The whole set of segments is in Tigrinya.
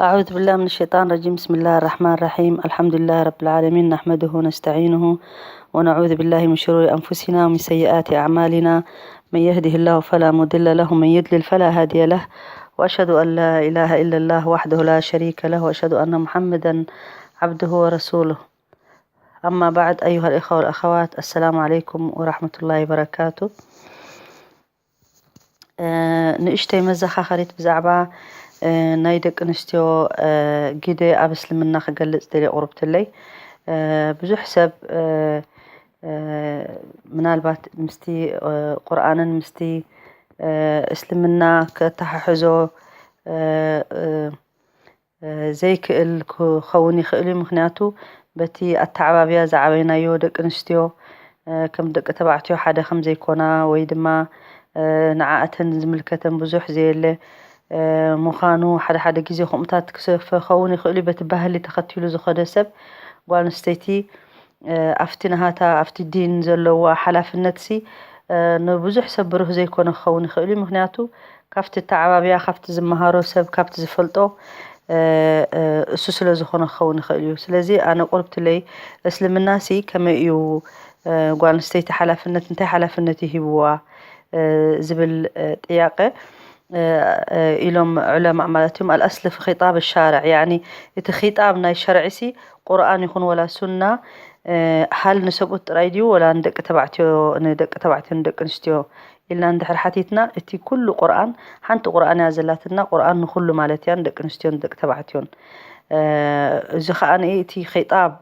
أعوذ بالله من الشيطان الرجيم. بسم الله الرحمن الرحيم. الحمد لله رب العالمين. نحمده ونستعينه ونعوذ بالله من شرور أنفسنا ومن سيئات أعمالنا. من يهده الله فلا مضل له ومن يضلل فلا هادي له. وأشهد أن لا إله إلا الله وحده لا شريك له وأشهد أن محمدا عبده ورسوله. أما بعد، أيها الإخوة والأخوات، السلام عليكم ورحمة الله وبركاته. ንእሽተይ መዘኻኸሪት ብዛዕባ ናይ ደቂ ኣንስትዮ ግደ ኣብ እስልምና ክገልጽ ደልየ ቁርብትለይ። ብዙሕ ሰብ ምናልባት ምስቲ ቁርኣንን ምስቲ እስልምና ከተሓሕዞ ዘይክእል ክኸውን ይኽእል እዩ። ምኽንያቱ በቲ ኣተዓባብያ ዝዓበይናዮ ደቂ ኣንስትዮ ከም ደቂ ተባዕትዮ ሓደ ከም ዘይኮና ወይ ድማ ንዓኣተን ዝምልከተን ብዙሕ ዘየለ ምዃኑ ሓደ ሓደ ግዜ ከምኡታት ክኸውን ይኽእል እዩ። በቲ ባህሊ ተኸቲሉ ዝኸደ ሰብ ጓል ኣንስተይቲ ኣብቲ ናሃታ ኣብቲ ዲን ዘለዋ ሓላፍነትሲ ንብዙሕ ሰብ ብሩህ ዘይኮነ ክኸውን ይኽእል እዩ። ምኽንያቱ ካብቲ ኣተዓባብያ ካብቲ ዝመሃሮ ሰብ ካብቲ ዝፈልጦ እሱ ስለ ዝኾነ ክኸውን ይኽእል እዩ። ስለዚ ኣነ ቁርብትለይ እስልምናሲ ከመይ እዩ ጓል ኣንስተይቲ ሓላፍነት እንታይ ሓላፍነት እዩ ሂብዋ ዝብል ጥያቄ ኢሎም ዑለማእ ማለት እዮም። ኣልኣስሊ ፊ ኺጣብ ሻርዕ ያኒ እቲ ኺጣብ ናይ ሸርዒሲ ቁርኣን ይኹን ወላ ሱና ሃል ንሰብኡት ጥራይ ድዩ ወላ ንደቂ ተባዕትዮ ንደቂ ተባዕትዮ ንደቂ ኣንስትዮ ኢልና እንድሕር ሓቲትና እቲ ኩሉ ቁርኣን ሓንቲ ቁርኣን እያ ዘላትና። ቁርኣን ንኹሉ ማለት እያ ንደቂ ኣንስትዮን ንደቂ ተባዕትዮን። እዚ ከዓ እቲ ኺጣብ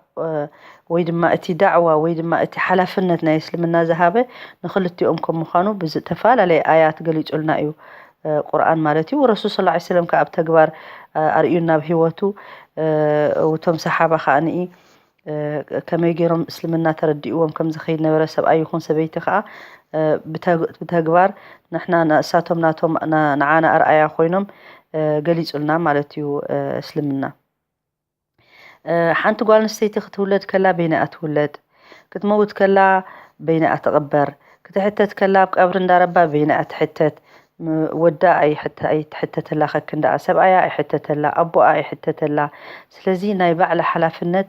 ወይ ድማ እቲ ዳዕዋ ወይ ድማ እቲ ሓላፍነት ናይ እስልምና ዝሃበ ንክልቲኦም ከም ምዃኑ ብዝተፈላለየ ኣያት ገሊጹልና እዩ ቁርኣን ማለት እዩ። ረሱል ስለ ሰለም ከዓ ኣብ ተግባር ኣርእዩና ኣብ ህይወቱ። እቶም ሰሓባ ከዓ ከመይ ገይሮም እስልምና ተረዲእዎም ከም ዝኸይድ ነበረ ሰብኣይ ይኹን ሰበይቲ ከዓ ብተግባር ንሕና ንእሳቶም ናቶም ንዓና ኣርኣያ ኮይኖም ገሊጹልና ማለት እዩ እስልምና። ሓንቲ ጓል ኣንስተይቲ ክትውለድ ከላ በይና እያ ትውለድ፣ ክትመውት ከላ በይና እያ ትቕበር፣ ክትሕተት ከላ ኣብ ቀብሪ እንዳረባ በይና እያ ትሕተት። ወዳ ኣይትሕተተላ ከክንዳኣ ሰብኣያ ኣይሕተተላ ኣቦኣ ኣይሕተተላ። ስለዚ ናይ ባዕላ ሓላፍነት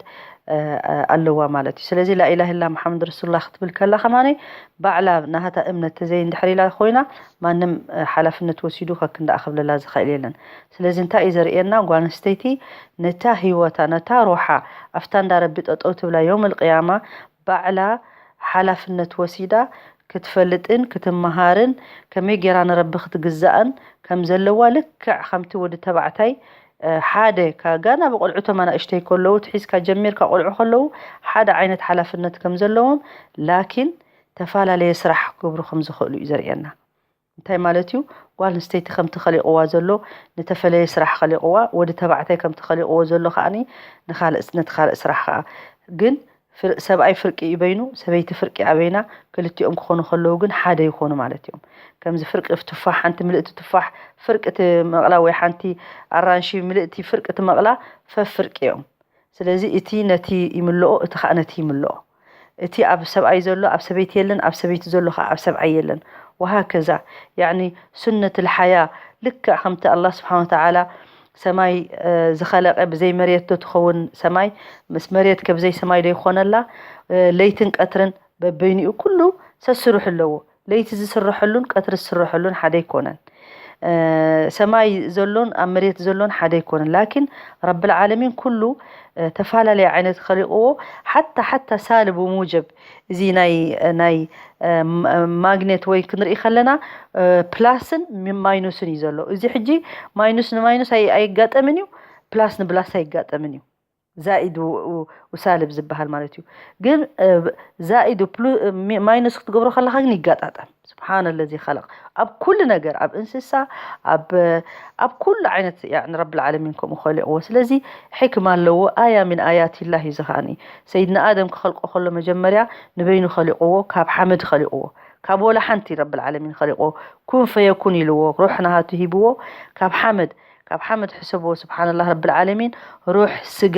ኣለዋ ማለት እዩ። ስለዚ ላኢላህ ኢላ መሓመድ ረሱሉላ ክትብል ከላ ከማነይ ባዕላ ናሃታ እምነት ተዘይ እንድሕር ኢላ ኮይና ማንም ሓላፍነት ወሲዱ ከክንዳኣ ክብለላ ዝኽእል የለን። ስለዚ እንታይ እዩ ዘርእየና? ጓል ኣንስተይቲ ነታ ህይወታ ነታ ሩሓ ኣብታ እንዳ ረቢ ጠጠው ትብላ ዮም ልቅያማ ባዕላ ሓላፍነት ወሲዳ ክትፈልጥን ክትመሃርን ከመይ ገይራ ንረቢ ክትግዛእን ከም ዘለዋ ልክዕ ከምቲ ወዲ ተባዕታይ ሓደ ጋና ብቆልዑቶም ኣናእሽተይ ከለዉ ትሒዝካ ጀሚርካ ቆልዑ ከለዉ ሓደ ዓይነት ሓላፍነት ከም ዘለዎም ላኪን ተፈላለየ ስራሕ ክገብሩ ከም ዝኽእሉ እዩ ዘርእየና። እንታይ ማለት እዩ? ጓል ኣንስተይቲ ከምቲ ከሊቕዋ ዘሎ ንተፈለየ ስራሕ ከሊቕዋ፣ ወዲ ተባዕታይ ከምቲ ከሊቕዎ ዘሎ ከዓኒ ንኻልእ ነቲ ካልእ ስራሕ ከኣ ግን ሰብኣይ ፍርቂ እዩ በይኑ፣ ሰበይቲ ፍርቂ ኣበይና፣ ክልቲኦም ክኾኑ ከለዉ ግን ሓደ ይኾኑ ማለት እዮም። ከምዚ ፍርቂ ቱፋሕ ሓንቲ ምልእቲ ቱፋሕ ፍርቂ ትመቕላ ወይ ሓንቲ ኣራንሺ ምልእቲ ፍርቂ ትመቕላ ፈፍርቂ እዮም። ስለዚ እቲ ነቲ ይምልኦ፣ እቲ ኸኣ ነቲ ይምልኦ። እቲ ኣብ ሰብኣይ ዘሎ ኣብ ሰበይቲ የለን፣ ኣብ ሰበይቲ ዘሎ ኸኣ ኣብ ሰብኣይ የለን። ወሃከዛ ያዕኒ ሱነት ልሓያ ልክዕ ከምቲ ኣላህ ስብሓን ወተዓላ ሰማይ ዝኸለቀ ብዘይ መሬት ዶ ትኸውን ሰማይ ምስ መሬት ከብዘይ ሰማይ ዶ ይኾነላ ለይትን ቀትርን በበይኒኡ ኩሉ ሰስርሑ ኣለዎ። ለይቲ ዝስረሐሉን ቀትሪ ዝስረሐሉን ሓደ ኣይኮነን። ሰማይ ዘሎን ኣብ መሬት ዘሎን ሓደ ኣይኮነን። ላኪን ረብል ዓለሚን ኩሉ ተፈላለየ ዓይነት ኸሊቕዎ ሓታ ሓታ ሳልብ ሙጀብ እዚ ናይ ናይ ማግኔት ወይ ክንርኢ ከለና ፕላስን ማይኑስን እዩ ዘሎ። እዚ ሕጂ ማይኑስ ንማይኑስ ኣይጋጠምን እዩ፣ ፕላስ ንብላስ ኣይጋጠምን እዩ። ዛኢድ ውሳልብ ዝበሃል ማለት እዩ። ግን ዛኢድ ማይነስ ክትገብሮ ከለካ ግን ይጋጣጠም። ስብሓን ለዚ ከለቅ ኣብ ኩሉ ነገር ኣብ እንስሳ ኣብ ኣብ ኩሉ ዓይነት ንረብል ዓለሚን ከምኡ ከሊቕዎ። ስለዚ ሕክማ ኣለዎ። ኣያ ምን ኣያት ላህ እዩ ዝኸኣኒ። ሰይድና ኣደም ክኸልቆ ከሎ መጀመርያ ንበይኑ ከሊቕዎ፣ ካብ ሓመድ ከሊቕዎ፣ ካብ ወላ ሓንቲ ረብል ዓለሚን ከሊቕዎ። ኩን ፈየኩን ኢልዎ፣ ሩሕ ናሃቱ ሂብዎ፣ ካብ ሓመድ ካብ ሓመድ ሕሰብዎ ስብሓንላህ ረብል ዓለሚን ሩሕ ስጋ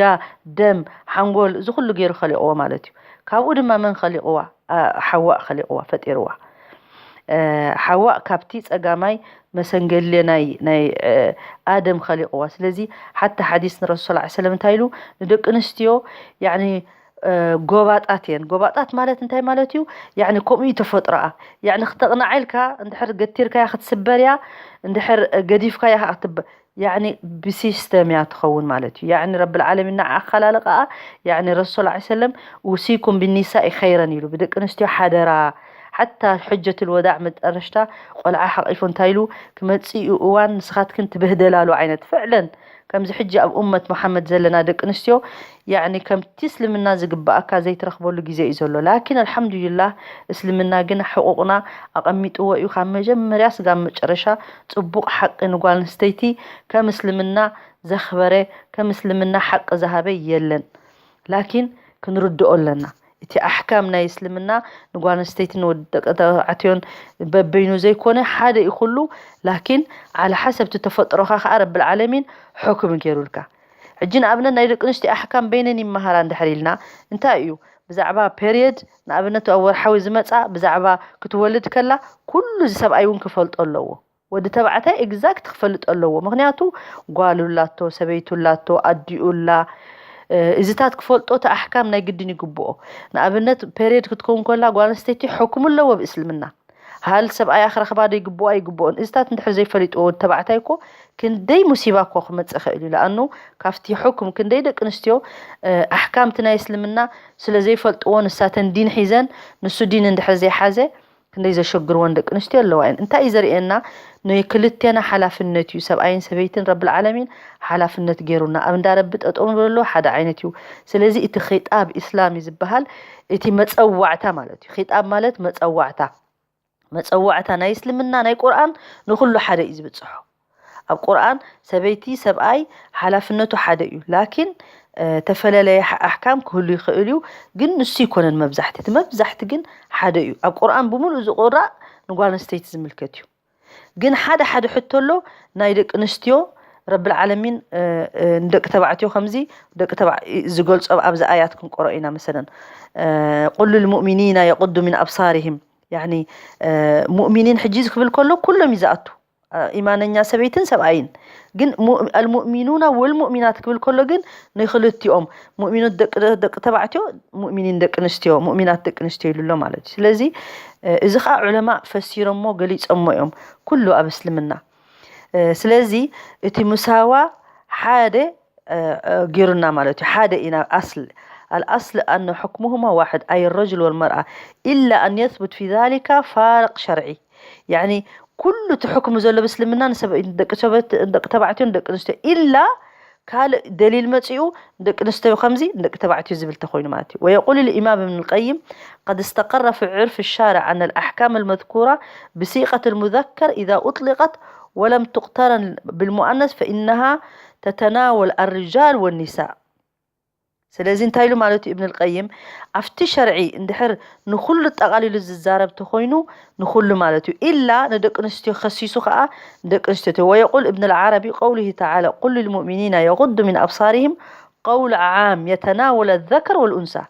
ደም ሓንጎል እዚ ኩሉ ገይሩ ከሊቕዎ ማለት እዩ። ካብኡ ድማ መን ከሊቕዋ ሓዋእ ከሊቕዋ ፈጢርዋ። ሓዋእ ካብቲ ጸጋማይ መሰንገሌ ናይ ናይ ኣደም ኸሊቕዋ። ስለዚ ሓታ ሓዲስ ንረሱል ሰለላሁ ዐለይሂ ወሰለም እንታይ ኢሉ ንደቂ ኣንስትዮ ያኒ ጎባጣት እየን። ጎባጣት ማለት እንታይ ማለት እዩ? ያኒ ከምኡ እዩ ተፈጥሮኣ። ያኒ ክተቕንዓ ኢልካ እንድሕር ገቲርካያ ክትስበር እያ፣ እንድሕር ገዲፍካያ ክትበ ያኒ ብሲስተም እያ ትኸውን ማለት እዩ። ያኒ ረብል ዓለሚን ንዓ ኣኸላልቃኣ ያኒ ረሱል ሰለላሁ ዐለይሂ ወሰለም ኡሲኩም ቢኒሳኢ ኸይረን ኢሉ ብደቂ ኣንስትዮ ሓደራ። ሓታ ሕጀቱል ወዳዕ መጠረሽታ ቆልዓ ሓቒፉ እንታይ ኢሉ ክመጽእ እዩ እዋን ንስኻትክን ትብህደላሉ ዓይነት ፍዕለን ከምዚ ሕጂ ኣብ ኡመት መሓመድ ዘለና ደቂ ኣንስትዮ ያኒ ከምቲ እስልምና ዝግባኣካ ዘይትረኽበሉ ግዜ እዩ ዘሎ። ላኪን ኣልሓምዱሊላህ እስልምና ግን ሕቑቕና ኣቐሚጥዎ እዩ ካብ መጀመርያ ስጋብ መጨረሻ። ጽቡቕ ሓቂ ንጓል ኣንስተይቲ ከም እስልምና ዘኽበረ ከም እስልምና ሓቂ ዝሃበ የለን። ላኪን ክንርድኦ ኣለና። እቲ ኣሕካም ናይ እስልምና ንጓል ኣንስተይትን ወዲ ደቂ ተባዕትዮን በበይኑ ዘይኮነ ሓደ እዩ ኩሉ። ላኪን ዓለ ሓሰብ እቲ ተፈጥሮኻ ከዓ ረብል ዓለሚን ሕኩም ገይሩልካ። ሕጂ ንኣብነት ናይ ደቂ ኣንስትዮ ኣሕካም በይነን ይመሃራ እንድሕር ኢልና እንታይ እዩ ብዛዕባ ፔሪየድ ንኣብነት ኣብ ወርሓዊ ዝመፃ ብዛዕባ ክትወልድ ከላ ኩሉ እዚ ሰብኣይ እውን ክፈልጦ ኣለዎ። ወዲ ተባዕታይ ኤግዛክት ክፈልጥ ኣለዎ። ምክንያቱ ጓሉ ላቶ፣ ሰበይቱ ላቶ፣ ኣዲኡ ላ እዚታት ክፈልጦ እቲ ኣሕካም ናይ ግድን ይግብኦ። ንኣብነት ፔሪየድ ክትከውን ከላ ጓል ኣንስተይቲ ሕኩም ኣለዎ ብእስልምና። ሃል ሰብኣያ ክረኽባ ዶ ይግብኦ ኣይግብኦን? እዚታት እንድሕር ዘይፈሊጥዎ ወዲ ተባዕታይ እኮ ክንደይ ሙሲባ እኮ ክመፅእ ይኽእል እዩ። ለኣኑ ካብቲ ሕኩም ክንደይ ደቂ ኣንስትዮ ኣሕካምቲ ናይ እስልምና ስለ ዘይፈልጥዎ ንሳተን ዲን ሒዘን ንሱ ዲን እንድሕር ዘይሓዘ ክንደይ ዘሸግርወን ደቂ ኣንስትዮ ኣለዋ እየን። እንታይ እዩ ዘርእየና? ናይ ክልቴና ሓላፍነት እዩ። ሰብኣይን ሰበይትን ረብል ዓለሚን ሓላፍነት ገይሩና ኣብ እንዳ ረቢ ጠጠው ንበሎ ሓደ ዓይነት እዩ። ስለዚ እቲ ኺጣብ ኢስላሚ ዝበሃል እቲ መፀዋዕታ ማለት እዩ። ኺጣብ ማለት መፀዋዕታ። መፀዋዕታ ናይ እስልምና ናይ ቁርኣን ንኹሉ ሓደ እዩ ዝብፅሖ። ኣብ ቁርኣን ሰበይቲ ሰብኣይ ሓላፍነቱ ሓደ እዩ። ላኪን ተፈላለየ ኣሕካም ክህሉ ይኽእል እዩ። ግን ንሱ ይኮነን መብዛሕቲ እቲ መብዛሕቲ ግን ሓደ እዩ። ኣብ ቁርኣን ብምሉእ ዝቁራእ ንጓል ኣንስተይቲ ዝምልከት እዩ። ግን ሓደ ሓደ ሕቶ ኣሎ ናይ ደቂ ኣንስትዮ ረብል ዓለሚን ንደቂ ተባዕትዮ ከምዚ ደቂ ተባዕ ዝገልጾ ኣብዚ ኣያት ክንቆሮ ኢና መሰለን ቁሉ ልሙእሚኒና የቁዱ ሚን ኣብሳሪሂም ያኒ ሙእሚኒን ሕጂ ክብል ከሎ ኩሎም እዩ ዝኣቱ ኢማነኛ ሰበይትን ሰብኣይን ግን አልሙእሚኑና ወልሙእሚናት ክብል ከሎ ግን ንክልቲኦም ሙእሚኑት ደቂ ተባዕትዮ ሙእሚኒን ደቂ ኣንስትዮ ሙእሚናት ደቂ ኣንስትዮ ኢሉ ኣሎ ማለት እዩ። ስለዚ እዚ ከዓ ዑለማ ፈሲሮሞ ገሊፆሞ እዮም ኩሉ ኣብ እስልምና። ስለዚ እቲ ሙሳዋ ሓደ ገይሩና ማለት እዩ። ሓደ ኢና ኣስል ኣልኣስል ኣነ ሕክሙሁማ ዋሕድ ኣይ ረጅል ወልመርኣ ኢላ ኣን የስቡት ፊ ዛሊካ ፋርቅ ሸርዒ ያኒ ኩሉ እቲ ሕክሙ ዘሎ ብእስልምና ንሰብ ደቂ ተባዕትዮ ንደቂ ኣንስትዮ ኢላ ካልእ ደሊል መፂኡ ንደቂ ኣንስትዮ ከምዚ ንደቂ ተባዕትዮ ዝብል ተኮይኑ ማለት እዩ። ويقول الإمام ابن القيم قد استقر في عرف الشارع أن الأحكام المذكورة بصيغة المذكر إذا أطلقت ولم تقترن بالمؤنث فإنها تتناول الرجال والنساء. ስለዚ እንታይ ኢሉ ማለት እዩ እብን ልቀይም ኣብቲ ሸርዒ እንድሕር ንኩሉ ጠቓሊሉ ዝዛረብ ተኮይኑ ንኩሉ ማለት እዩ ኢላ ንደቂ ኣንስትዮ ከሲሱ ከዓ ንደቂ ኣንስትዮ ተ- ويقول ابن العربي قوله تعالى قل للمؤمنين يغضوا من أبصارهم قول عام يتناول الذكر والأنثى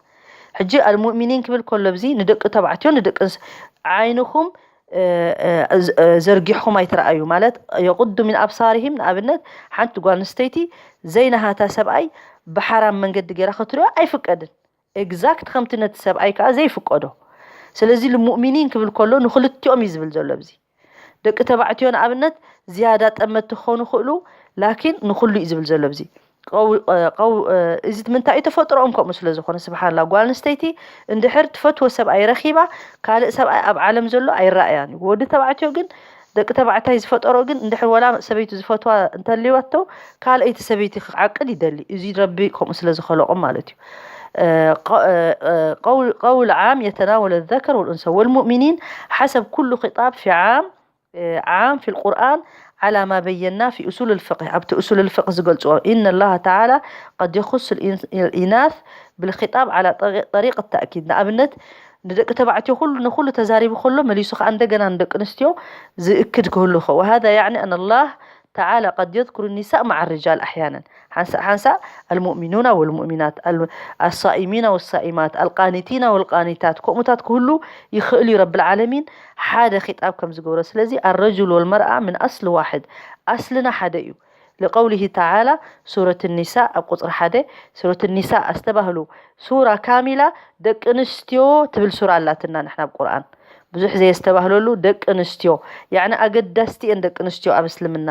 ሕጂ المؤمنين ክብል ከሎ ብዚ ንደቂ ተባዕትዮ ንደቂ ኣንስ- ዓይንኹም ዘርጊሕኹም ኣይትረኣዩ ማለት የቁዱ ሚን ኣብሳርሂም ንኣብነት ሓንቲ ጓል ኣንስተይቲ ዘይናሃታ ሰብኣይ ብሓራም መንገዲ ገይራ ክትሪኦ ኣይፍቀድን። ኤግዛክት ከምቲ ነቲ ሰብኣይ ከዓ ዘይፍቀዶ። ስለዚ ልሙእሚኒን ክብል ከሎ ንክልቲኦም እዩ ዝብል ዘሎ ብዚ ደቂ ተባዕትዮ ንኣብነት ዝያዳ ጠመቲ ክኾኑ ክእሉ ላኪን ንኩሉ እዩ ዝብል ዘሎ ብዚ እዚ ምንታይ እዩ ተፈጥሮኦም ከምኡ ስለ ዝኾነ ስብሓንላ ጓል ኣንስተይቲ እንድሕር ትፈትዎ ሰብኣይ ረኺባ ካልእ ሰብኣይ ኣብ ዓለም ዘሎ ኣይረኣያን እዩ ወዲ ተባዕትዮ ግን ደቂ ተባዕታይ ዝፈጠሮ ግን እንድሕር ወላ ሰበይቱ ዝፈትዋ እንተልይወቶ ካልኣይቲ ሰበይቲ ክዓቅድ ይደሊ እዚ ረቢ ከምኡ ስለ ዝኸለቆም ማለት እዩ قول عام يتناول الذكر والأنثى والمؤمنين حسب كل خطاب في عام عام في القرآن على ما بينا في أصول الفقه ኣብቲ أصول الفقه ዝገልፅዎ إن الله تعالى قد يخص الإناث بالخطاب على طريق التأكيد ንኣብነት ንደቂ ተባዕትዮ ኩሉ ንኩሉ ተዛሪቡ ከሎ መሊሱ ከዓ እንደገና ንደቂ ኣንስትዮ ዝእክድ ክህሉ ይኽእል وهذا يعني أن الله تعالى قد يذكر النساء مع الرجال أحيانا. ሓንሳእ ሓንሳእ المؤمنون والمؤمنات، ال-، الصائمين والصائمات، القانتين والقانتات ከምኡታት ክህሉ ይኽእል እዩ ረብል ዓለሚን ሓደ ኺጣብ ከም ዝገብሮ። ስለዚ الرجل والمرأة من أصل واحد، ኣስልና ሓደ እዩ። لقوله تعالى ሱረት ኒሳ ኣብ ቁፅሪ ሓደ ሱረት ኒሳ ኣስተባህሉ ሱራ ካሚላ ደቂ ኣንስትዮ ትብል ሱራ ኣላትና ንሕና ኣብ ቁርኣን ብዙሕ ዘየስተባህለሉ ደቂ ኣንስትዮ ያዕኒ ኣገዳስቲ እየን ደቂ ኣንስትዮ ኣብ እስልምና።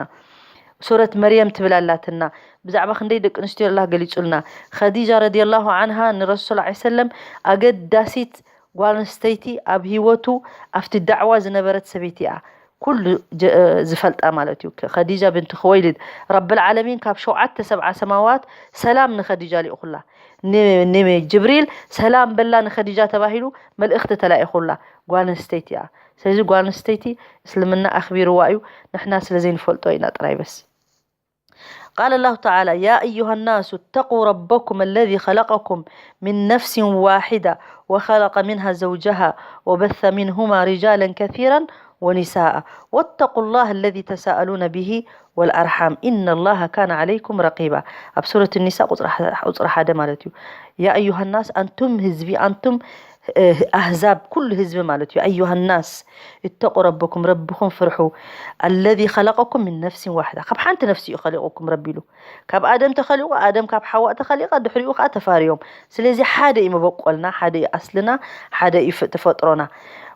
ሱረት መርየም ትብል ኣላትና ብዛዕባ ክንደይ ደቂ ኣንስትዮ ኣላ ገሊጹልና። ኸዲጃ ረዲየላሁ ዓንሃ ንረሱል ላ ሰለም ኣገዳሲት ጓል ኣንስተይቲ ኣብ ህይወቱ ኣብቲ ዳዕዋ ዝነበረት ሰበይቲ እያ። ኩሉ ጀ- ዝፈልጣ ማለት እዩ። ከዲጃ ብንት ክወይልድ ረብል ዓለሚን ካብ ሸውዓተ ሰብዓ ሰማዋት ሰላም ንኸዲጃ ልኢኹላ። ን- ንጅብሪል ሰላም በላ ንኸዲጃ ተባሂሉ መልእኽቲ ተላኢኹላ። ጓል ኣንስተይቲ እያ። ስለዚ ጓል ኣንስተይቲ እስልምና ኣኽቢርዋ እዩ። ንሕና ስለ ዘይንፈልጦ ኢና ጥራይ በስ። قال الله تعالى: يا أيها الناس اتقوا ربكم الذي خلقكم من نفس واحدة وخلق منها زوجها وبث منهما رجالا كثيرا ونساء واتقوا الله الذي تساءلون به والأرحام إن الله كان عليكم رقيبا. ኣብ ሱረት ኒሳ ቁፅሪ ሓደ ማለት እዩ። يا أيها الناس፣ ኣንቱም ህዝቢ፣ ኣንቱም ኣህዛብ፣ ኩሉ ህዝቢ ማለት እዩ። أيها الناس اتقوا ربكم፣ ረብኹም ፍርሑ። الذي خلقكم من نفس واحدة، ካብ ሓንቲ ነፍሲ እዩ ኸሊቁኩም ረቢ ኢሉ። ካብ ኣደም ተኸሊቁ፣ ኣደም ካብ ሓዋ ተኸሊቃ፣ ድሕሪኡ ከዓ ተፋርዮም። ስለዚ ሓደ እዩ መበቆልና፣ ሓደ እዩ ኣስልና፣ ሓደ እዩ ተፈጥሮና።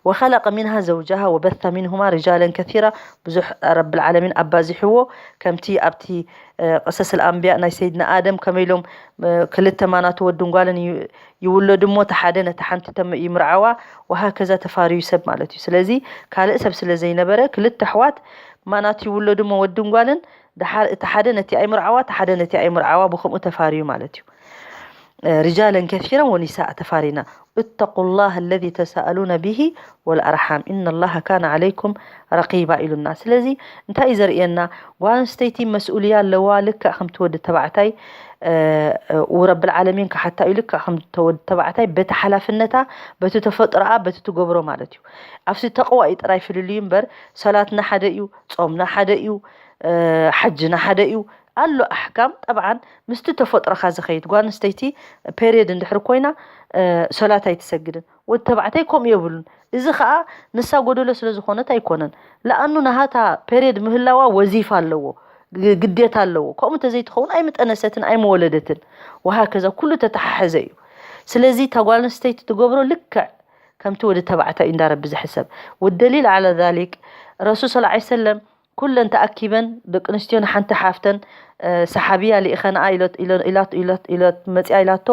وخلق منها زوجها وبث منهما رجالا كثيرا، ብዙሕ ረብል ዓለሚን ኣባዚሕዎ። ከምቲ ኣብቲ ቅሰስ ኣልኣንብያ ናይ ሰይድና ኣደም ከመይ ኢሎም ክልተ ማናቱ ወድን ጓልን ይውለዱ እሞ፣ እቲ ሓደ ነቲ ሓንቲ ይምርዓዋ፣ ወሃከዛ ተፋርዩ ሰብ ማለት እዩ። ስለዚ ካልእ ሰብ ስለ ዘይነበረ ክልተ ኣሕዋት ማናቱ ይውለዱ እሞ ወድን ጓልን፣ ድሓር እቲ ሓደ ነቲ ኣይምርዓዋ፣ እቲ ሓደ ነቲ ኣይምርዓዋ፣ ብኸምኡ ተፋርዩ ማለት እዩ። رجالا كثيرا ونساء ተፋሪና። اتقوا الله الذي تساءلون به والأرحام إن الله كان عليكم رقيبا ኢሉና። ስለዚ እንታይ እዩ ዘርእየና? ጓል ኣንስተይቲ መስኡልያ ኣለዋ ልክዕ ከምቲ ወዲ ተባዕታይ። ረብል ዓለሚን ክሓታ እዩ ልክዕ ከምቲ ወዲ ተባዕታይ በቲ ሓላፍነታ፣ በቲ ተፈጥሮኣ፣ በቲ ትገብሮ ማለት እዩ። ኣብቲ ተቕዋ እዩ ጥራይ ፍልልዩ እምበር ሰላትና ሓደ እዩ፣ ጾምና ሓደ እዩ፣ ሓጅና ሓደ እዩ። ኣሎ ኣሕካም ጠብዓን ምስቲ ተፈጥሮኻ ዝኸይድ። ጓል ኣንስተይቲ ፔሪየድ እንድሕር ኮይና ሰላት ኣይትሰግድን፣ ወዲ ተባዕታይ ከምኡ የብሉን። እዚ ከዓ ንሳ ጎደሎ ስለ ዝኾነት ኣይኮነን። ለኣኑ ናሃታ ፔሪየድ ምህላዋ ወዚፋ ኣለዎ፣ ግዴታ ኣለዎ። ከምኡ እንተዘይትኸውን ኣይምጠነሰትን ኣይምወለደትን። ወሃከዛ ኩሉ ተተሓሐዘ እዩ። ስለዚ እታ ጓል ኣንስተይቲ ትገብሮ ልክዕ ከምቲ ወዲ ተባዕታይ እዩ እንዳረቢ ዝሕሰብ። ወደሊል ዓላ ዛሊክ ረሱል ሰለላሁ ዐለይሂ ወሰለም ኩለን ተኣኪበን ደቂ ኣንስትዮ ንሓንቲ ሓፍተን ሰሓብያ ልኢኸንኣ ኢለት መፅያ ኢላቶ፣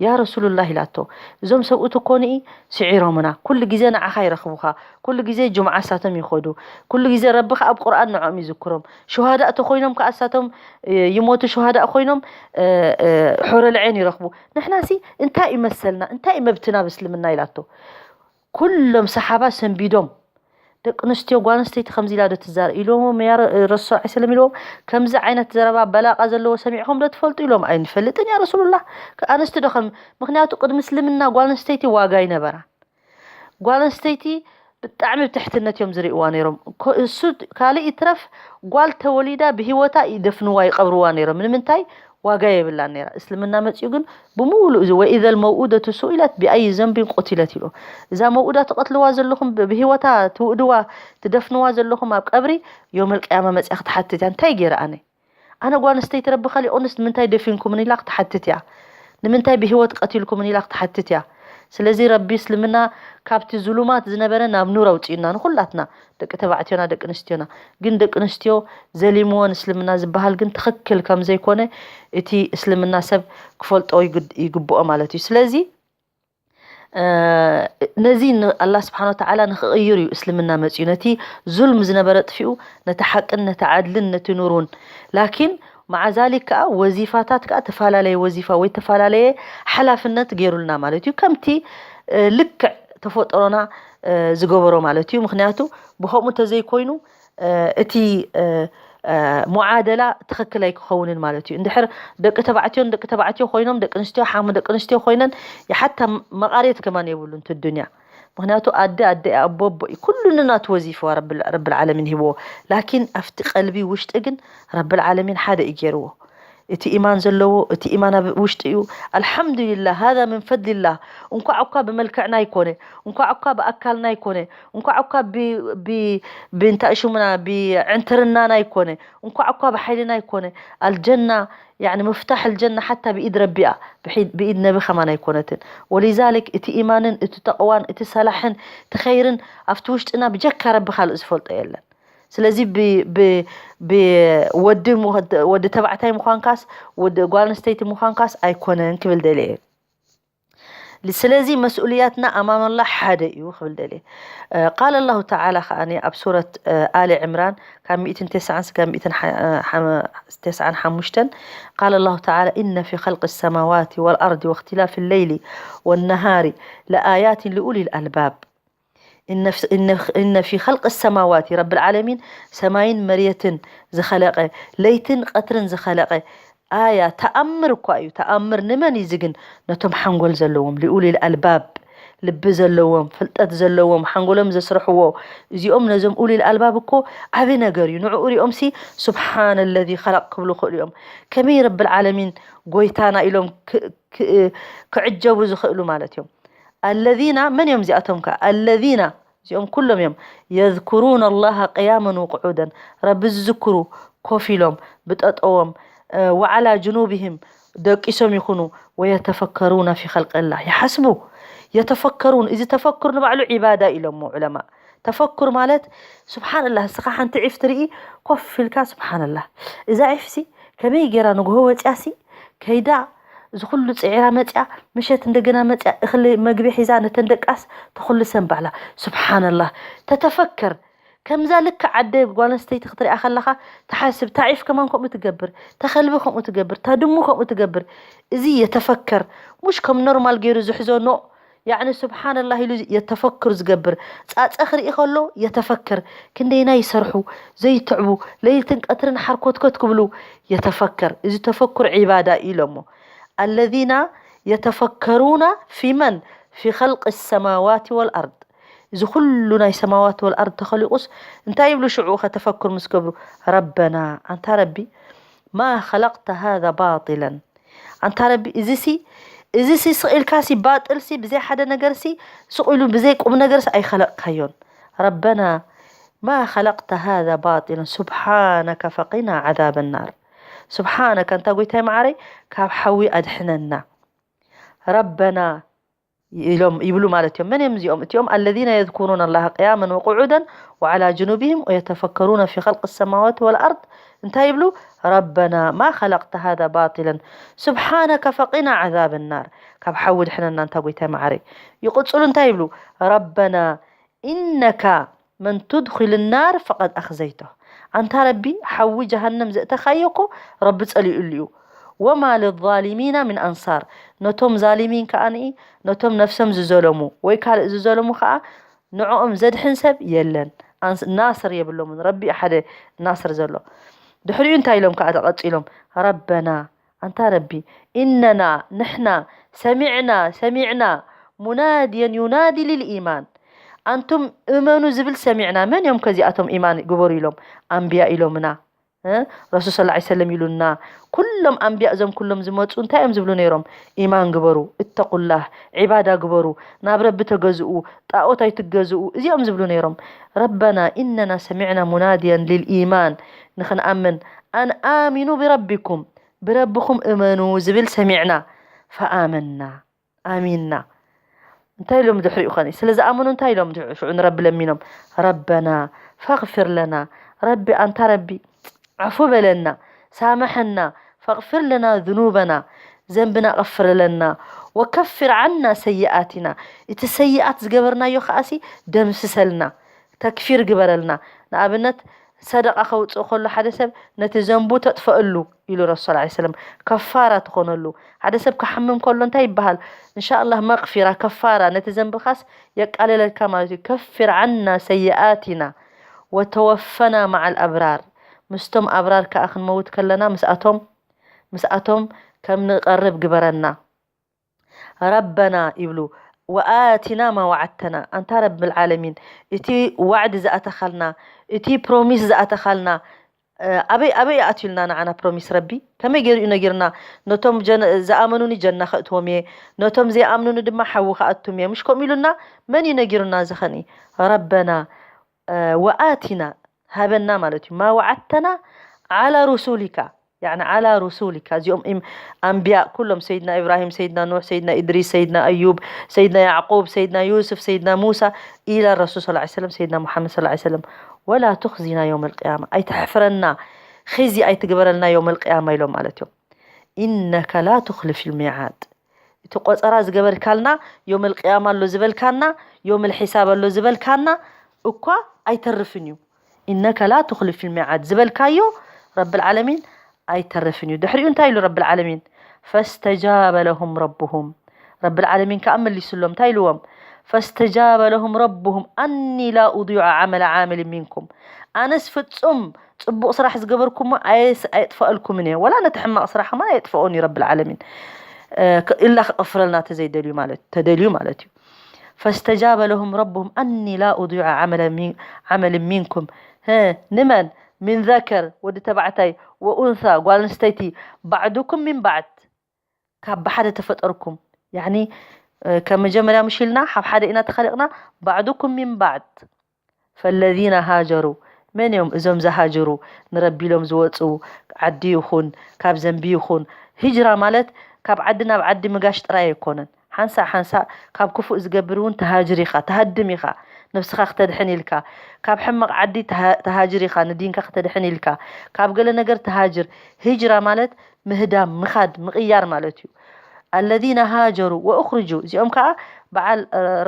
ያ ረሱሉላህ ኢላቶ፣ እዞም ሰብኡት እኮ ንኢ ስዒሮምና፣ ኩሉ ግዜ ንዓኻ ይረኽቡኻ፣ ኩሉ ግዜ ጅምዓ እሳቶም ይኸዱ፣ ኩሉ ግዜ ረቢ ከዓ ኣብ ቁርኣን ንዕኦም ይዝክሮም፣ ሹሃዳእ ተኮይኖም ከዓ እሳቶም ይሞቱ፣ ሹሃዳእ ኮይኖም ሑረልዐን ይረኽቡ፣ ንሕናሲ እንታይ እዩ መሰልና፣ እንታይ እዩ መብትና ብእስልምና ኢላቶ። ኩሎም ሰሓባ ሰንቢዶም ደቂ ኣንስትዮ ጓል ኣንስተይቲ ከምዚ ኢላ ዶ ትዛረብ ኢልዎም፣ ያ ረሱል ዐለይሂ ሰለም ኢልዎም፣ ከምዚ ዓይነት ዘረባ በላቃ ዘለዎ ሰሚዕኹም ዶ ትፈልጡ ኢሎም፣ ኣይንፈልጥን ያ ረሱሉላህ። ኣንስቲ ዶ ከም ምክንያቱ ቅድሚ እስልምና ጓል ኣንስተይቲ ዋጋ ይነበራ። ጓል ኣንስተይቲ ብጣዕሚ ብትሕትነት እዮም ዝርእይዋ ነይሮም። እሱ ካልእ ይትረፍ ጓል ተወሊዳ ብህይወታ ይደፍንዋ ይቀብርዋ ነይሮም። ንምንታይ ዋጋ የብላን ነይራ። እስልምና መፂኡ ግን ብምሉእ እዚ ወኢዘል መውኡደቱ ሱኢለት ቢኣይ ዘንቢን ቁቲለት ኢሉ። እዛ መውኡዳ ትቐትልዋ ዘለኹም ብህይወታ ትውእድዋ ትደፍንዋ ዘለኹም ኣብ ቀብሪ ዮመል ቅያማ መፅያ ክትሓትት እያ። እንታይ ገይረ ኣነ? ኣነ ጓል ኣንስተይቲ ረቢ ኸሊቑንስ ንምንታይ ደፊንኩምን ኢላ ክትሓትት እያ። ንምንታይ ብህይወት ቀቲልኩምን ኢላ ክትሓትት እያ። ስለዚ ረቢ እስልምና ካብቲ ዙሉማት ዝነበረ ናብ ኑር ኣውፅኡና ንኹላትና ደቂ ተባዕትዮና ደቂ ኣንስትዮና። ግን ደቂ ኣንስትዮ ዘሊምወን እስልምና ዝበሃል ግን ትኽክል ከም ዘይኮነ እቲ እስልምና ሰብ ክፈልጦ ይግብኦ ማለት እዩ። ስለዚ ነዚ ኣላህ ስብሓን ወተዓላ ንክቕይር እዩ እስልምና መፅኡ። ነቲ ዙልም ዝነበረ ጥፊኡ ነቲ ሓቅን ነቲ ዓድልን ነቲ ኑር እውን። ላኪን መዓ ዛሊክ ከዓ ወዚፋታት ከዓ ተፈላለየ ወዚፋ ወይ ተፈላለየ ሓላፍነት ገይሩልና ማለት እዩ። ከምቲ ልክዕ ተፈጥሮና ዝገበሮ ማለት እዩ። ምክንያቱ ብከምኡ እንተዘይኮይኑ እቲ ሙዓደላ ትኽክል ኣይክኸውንን ማለት እዩ። እንድሕር ደቂ ተባዕትዮን ደቂ ተባዕትዮ ኮይኖም ደቂ ኣንስትዮ ሓሙ ደቂ ኣንስትዮ ኮይነን ሓታ መቓርየት ከማን የብሉን እቲ ዱንያ። ምክንያቱ ኣደ ኣደ እያ፣ ኣቦ ኣቦ እዩ። ኩሉ ነናቱ ወዚፍዋ ረብል ዓለሚን ሂብዎ። ላኪን ኣብቲ ቀልቢ ውሽጢ ግን ረብል ዓለሚን ሓደ እዩ ገይርዎ። እቲ ኢማን ዘለዎ፣ እቲ ኢማን ኣብ ውሽጢ እዩ። ኣልሓምዱሊላህ፣ ሃዛ ምን ፈድሊላህ። እንኳዕ እኳ ብመልክዕና ይኮነ፣ እንኳዕ እኳ ብኣካልና ይኮነ፣ እንኳዕ እኳ ብ- ብ- ብእንታይ ሽሙና ብዕንትርናና ይኮነ፣ እንኳዕ እኳ ብሓይልና ይኮነ። ኣልጀና ያኒ ምፍታሕ ኣልጀና ሓታ ብኢድ ረቢኣ ብሒድ- ብኢድ ነቢ ከማን ኣይኮነትን። ወሊዛሊክ እቲ ኢማንን እቲ ተቕዋን እቲ ሰላሕን እቲ ኸይርን ኣብቲ ውሽጥና ብጀካ ረቢ ካልእ ዝፈልጦ የለን። ስለዚ ብ- ብ- ብወዲ ምዃ- ወዲ ተባዕታይ ምዃንካስ ወዲ ጓል ኣንስተይቲ ምዃንካስ ኣይኮነን ክብል ደልየ እየ። ስለዚ መስኡልያትና ኣማመላ ሓደ እዩ ክብል ደልየ። ቃል ኣላሁ ተዓላ ከኣ ኣብ ሱረት ኣሊ ዕምራን ካብ ሚእትን ተስዓን ስጋብ ሚእትን ሓ- ሓ- ተስዓን ሓሙሽተን ቃል ኣላሁ ተዓላ ኢነ ፊ ኸልቂ ሰማዋት ወልኣርድ ወእክትላፍ ለይሊ ወነሃሪ ለኣያትን ልኡሊ ኣልባብ። እነ ፊ ኸልቅ ሰማዋት ረብል ዓለሚን ሰማይን መሬትን ዝኸለቀ ለይትን ቀትርን ዝኸለቀ ኣያ ተኣምር እኳ እዩ። ተኣምር ንመን እዩ ዝግን? ነቶም ሓንጎል ዘለዎም ልኡሊል ኣልባብ ልቢ ዘለዎም ፍልጠት ዘለዎም ሓንጎሎም ዘስርሕዎ እዚኦም ነዞም ኡሊል ኣልባብ እኮ ዓቢ ነገር እዩ። ንዕኡ ሪኦም ሲ ስብሓን ለዚ ኸለቅ ክብሉ ክእሉ እዮም። ከመይ ረብል ዓለሚን ጎይታና ኢሎም ክዕጀቡ ዝኽእሉ ማለት እዮም። ኣለዚና መን እዮም እዚኣቶም ከ? ኣለዚና እዚኦም ኩሎም እዮም የዝኩሩን ኣላሃ ቅያመን ወቅዑደን ረቢ ዝዝክሩ ኮፍ ኢሎም ብጠጠዎም ወዓላ ጅኑብህም ደቂሶም ይኹኑ ወየተፈከሩና ፊ ኸልቅላህ ይሓስቡ የተፈከሩን። እዚ ተፈኩር ንባዕሉ ዒባዳ ኢሎሞ ዑለማ። ተፈኩር ማለት ስብሓንላህ እስኻ ሓንቲ ዒፍ ትርኢ ኮፍ ኢልካ ስብሓንላህ እዛ ዒፍሲ ከመይ ገይራ ንግሆ ወፅያሲ ከይዳ እዚ ኩሉ ፅዒራ መፅያ ምሸት እንደገና መፅያ እኽሊ መግቢ ሒዛ ነተን ደቃስ ተኹልሰን ባዕላ። ስብሓንላህ ተተፈከር ከምዛ ልክዕ ዓደ ጓል ኣንስተይቲ ክትሪኣ ከለኻ ትሓስብ። ታዒፍ ከማን ከምኡ ትገብር፣ ተኸልቢ ከምኡ ትገብር፣ ታድሙ ከምኡ ትገብር። እዚ የተፈከር ሙሽ ከም ኖርማል ገይሩ ዝሕዞ ኖ ያዕኒ ስብሓንላህ ኢሉ የተፈክር ዝገብር ፃፀ ክርኢ ከሎ የተፈክር ክንደይና ይሰርሑ ዘይትዕቡ ለይልትን ቀትርን ሓርኮትኮት ክብሉ የተፈከር። እዚ ተፈኩር ዒባዳ ኢሎሞ ኣለዚና የተፈከሩና ፊመን ፊ ኸልቅ ሰማዋት ወልኣርድ እዚ ኩሉ ናይ ሰማዋት ወልኣርድ ተኸሊቁስ እንታይ ይብሉ ሽዑ ከተፈክር ምስ ገብሩ ረበና ኣንታ ረቢ ማ ኸለቅተ ሃዛ ባጢለን ኣንታ ረቢ እዚሲ እዚሲ ስቕ ኢልካሲ ባጥልሲ ብዘይ ሓደ ነገርሲ ስቕ ኢሉ ብዘይ ቁም ነገርሲ ኣይኸለቕካዮን ረበና ማ ኸለቅተ ሃዛ ባጢለን ስብሓነከ ፈቂና ዓዛብ ናር ስብሓነከ ኣንታ ጎይታይ መዓረይ ካብ ሓዊ ኣድሕነና ረበና ኢሎም ይብሉ ማለት እዮም። መን እዮም እዚኦም? እቲኦም ኣለዚነ የዝኩሩን ኣላሃ ቅያመን ወቁዑደን ወዓላ ጅኑብህም ወየተፈከሩነ ፊ ኸልቅ ሰማዋት ወልኣርድ እንታይ ይብሉ? ረበና ማ ኸለቅተ ሃዛ ባጢለን ስብሓነከ ፈቂና ዓዛብ ናር ካብ ሓዊ ድሕነና እንታ ጎይታይ መዓረይ። ይቕፅሉ እንታይ ይብሉ? ረበና ኢነካ መን ቱድኺል ናር ፈቐድ ኣኽዘይቶ ኣንታ ረቢ ሓዊ ጀሃነም ዘእተኻዮ እኮ ረቢ ጸሊኡሉ እዩ። ወማ ልዛሊሚና ምን ኣንሳር ነቶም ዛሊሚን ከኣ ንኢ ነቶም ነፍሶም ዝዘለሙ ወይ ካልእ ዝዘለሙ ከኣ ንዕኦም ዘድሕን ሰብ የለን። ኣንስ- ናስር የብሎምን ረቢ ሓደ ናስር ዘሎ። ድሕሪኡ እንታይ ኢሎም ከኣ ተቐጺሎም ረበና ኣንታ ረቢ ኢነና ንሕና ሰሚዕና ሰሚዕና ሙናድየን ዩናዲ ሊልኢማን ኣንቱም እመኑ ዝብል ሰሚዕና መን እዮም ከዚኣቶም ኢማን ግበሩ ኢሎም ኣንብያ ኢሎምና ረሱል ስ ሰለም ኢሉና ኩሎም ኣንብያ እዞም ኩሎም ዝመፁ እንታይ እዮም ዝብሉ ነይሮም ኢማን ግበሩ እተቁላህ ዒባዳ ግበሩ ናብ ረቢ ተገዝኡ ጣኦት ኣይትገዝኡ እዚኦም ዝብሉ ነይሮም ረበና ኢነና ሰሚዕና ሙናድያን ሊልኢማን ንክንኣምን ኣን ኣሚኑ ብረቢኩም ብረብኹም እመኑ ዝብል ሰሚዕና ፈኣመና ኣሚንና እንታይ ኢሎም ድሕሪኡ ኸኒ ስለ ዝኣመኑ እንታይ ኢሎም ሽዑ ንረቢ ለሚኖም ረበና ፈግፊር ለና ረቢ ኣንታ ረቢ ዓፉ በለና ሳምሐና ፈግፊር ለና ዝኑበና ዘንብና ቀፍር ለና ወከፍር ዓና ሰይኣትና እቲ ሰይኣት ዝገበርናዮ ከኣሲ ደምስሰልና ተክፊር ግበረልና ንኣብነት ሰደቃ ከውፅእ ከሎ ሓደ ሰብ ነቲ ዘንቡ ተጥፈእሉ ኢሉ ረሱ ስ ሰለም ከፋራ ትኾነሉ ሓደ ሰብ ክሓምም ከሎ እንታይ ይበሃል እንሻ ኣላህ መቅፊራ ከፋራ ነቲ ዘንብኻስ የቃልለልካ ማለት እዩ ከፊር ዓና ሰይኣቲና ወተወፈና መዓል ኣብራር ምስቶም ኣብራር ከዓ ክንመውት ከለና ምስኣቶም ምስኣቶም ከም ንቀርብ ግበረና ረበና ይብሉ ወኣቲና ማ ወዓድተና፣ ኣንታ ረብል ዓለሚን፣ እቲ ዋዕዲ ዝኣተኻልና፣ እቲ ፕሮሚስ ዝኣተኻልና፣ ኣበይ ኣበይ ኣትዩልና ንዓና ፕሮሚስ ረቢ? ከመይ ገይሩ እዩ ነጊርና? ነቶም ዝኣመኑኒ ጀና ከእትዎም እየ፣ ነቶም ዘይኣምኑኒ ድማ ሓዊ ከኣትዎም እየ፣ ምሽ ከምኡ ኢሉና? መን እዩ ነጊሩና? ዝኸኒ ረበና። ወኣቲና፣ ሃበና ማለት እዩ። ማ ወዓድተና ዓላ ሩሱሊካ፣ ያኒ ዓላ ሩሱሊካ፣ እዚኦም ኣንብያ ኩሎም፣ ሰይድና ኢብራሂም፣ ሰይድና ኑሕ፣ ሰይድና ኢድሪስ፣ ሰይድና ኣዩብ፣ ሰይድና ያዕቁብ፣ ሰይድና ዩስፍ፣ ሰይድና ሙሳ፣ ኢላ ረሱል ስ ሰለም፣ ሰይድና ሙሓመድ ስ ሰለም። ወላ ቱኽዚና የውም ልቅያማ፣ ኣይትሕፍረና፣ ኺዚ ኣይትግበረልና የውም ልቅያማ ኢሎም ማለት እዮም። ኢነከ ላ ቱኽልፍ ልሚዓድ፣ እቲ ቆፀራ ዝገበርካልና፣ ዮም ልቅያማ ኣሎ ዝበልካና፣ ዮም ልሒሳብ ኣሎ ዝበልካና እኳ ኣይተርፍን እዩ። ኢነከ ላ ቱኽልፍ ልሚዓድ ዝበልካዮ ረብል ዓለሚን ኣይተርፍን እዩ። ድሕሪኡ እንታይ ኢሉ ረብል ዓለሚን? ፈስተጃበ ለሁም ረብሁም፣ ረብል ዓለሚን ከዓ መሊሱሎም። እንታይ ኢልዎም? ፈስተጃበ ለሁም ረብሁም ኣኒ ላ ኡዲዑ ዓመለ ዓምል ሚንኩም፣ ኣነስ ፍፁም ፅቡቕ ስራሕ ዝገበርኩሞ ኣየጥፈኣልኩምን እየ፣ ወላ ነቲ ሕማቕ ስራሕ ከማን ኣየጥፈኦን እዩ ረብል ዓለሚን። ኢላ ክቐፍረልና ተዘይደልዩ ማለት ተደልዩ ማለት እዩ። ፈስተጃበ ለሁም ረብሁም ኣኒ ላ ኡዲዑ ዓመለ ሚን- ዓመል ሚንኩም፣ ንመን? ሚን ዘከር፣ ወዲ ተባዕታይ፣ ወኡንሳ፣ ጓል ኣንስተይቲ፣ ባዕዱኩም ሚን ባዕድ፣ ካብ ብሓደ ተፈጠርኩም። ያኒ ከም መጀመርያ ምሽ ኢልና ሓብ ሓደ ኢና ተኸሊቕና። ባዕዱኩም ሚን ባዕድ ፈለዚነ ሃጀሩ፣ መን እዮም እዞም ዝሃጅሩ? ንረቢ ኢሎም ዝወፁ፣ ዓዲ ይኹን ካብ ዘንቢ ይኹን። ሂጅራ ማለት ካብ ዓዲ ናብ ዓዲ ምጋሽ ጥራይ ኣይኮነን። ሓንሳእ ሓንሳእ ካብ ክፉእ ዝገብር እውን ተሃጅር ኢኻ፣ ተሃድም ኢኻ። ነብስኻ ክተድሕን ኢልካ፣ ካብ ሕማቕ ዓዲ ተሃ- ተሃጅር ኢኻ፣ ንዲንካ ክተድሕን ኢልካ። ካብ ገለ ነገር ተሃጅር። ሂጅራ ማለት ምህዳም፣ ምኻድ፣ ምቕያር ማለት እዩ። ኣለዚነ ሃጀሩ ወኡኽርጁ፣ እዚኦም ከዓ በዓል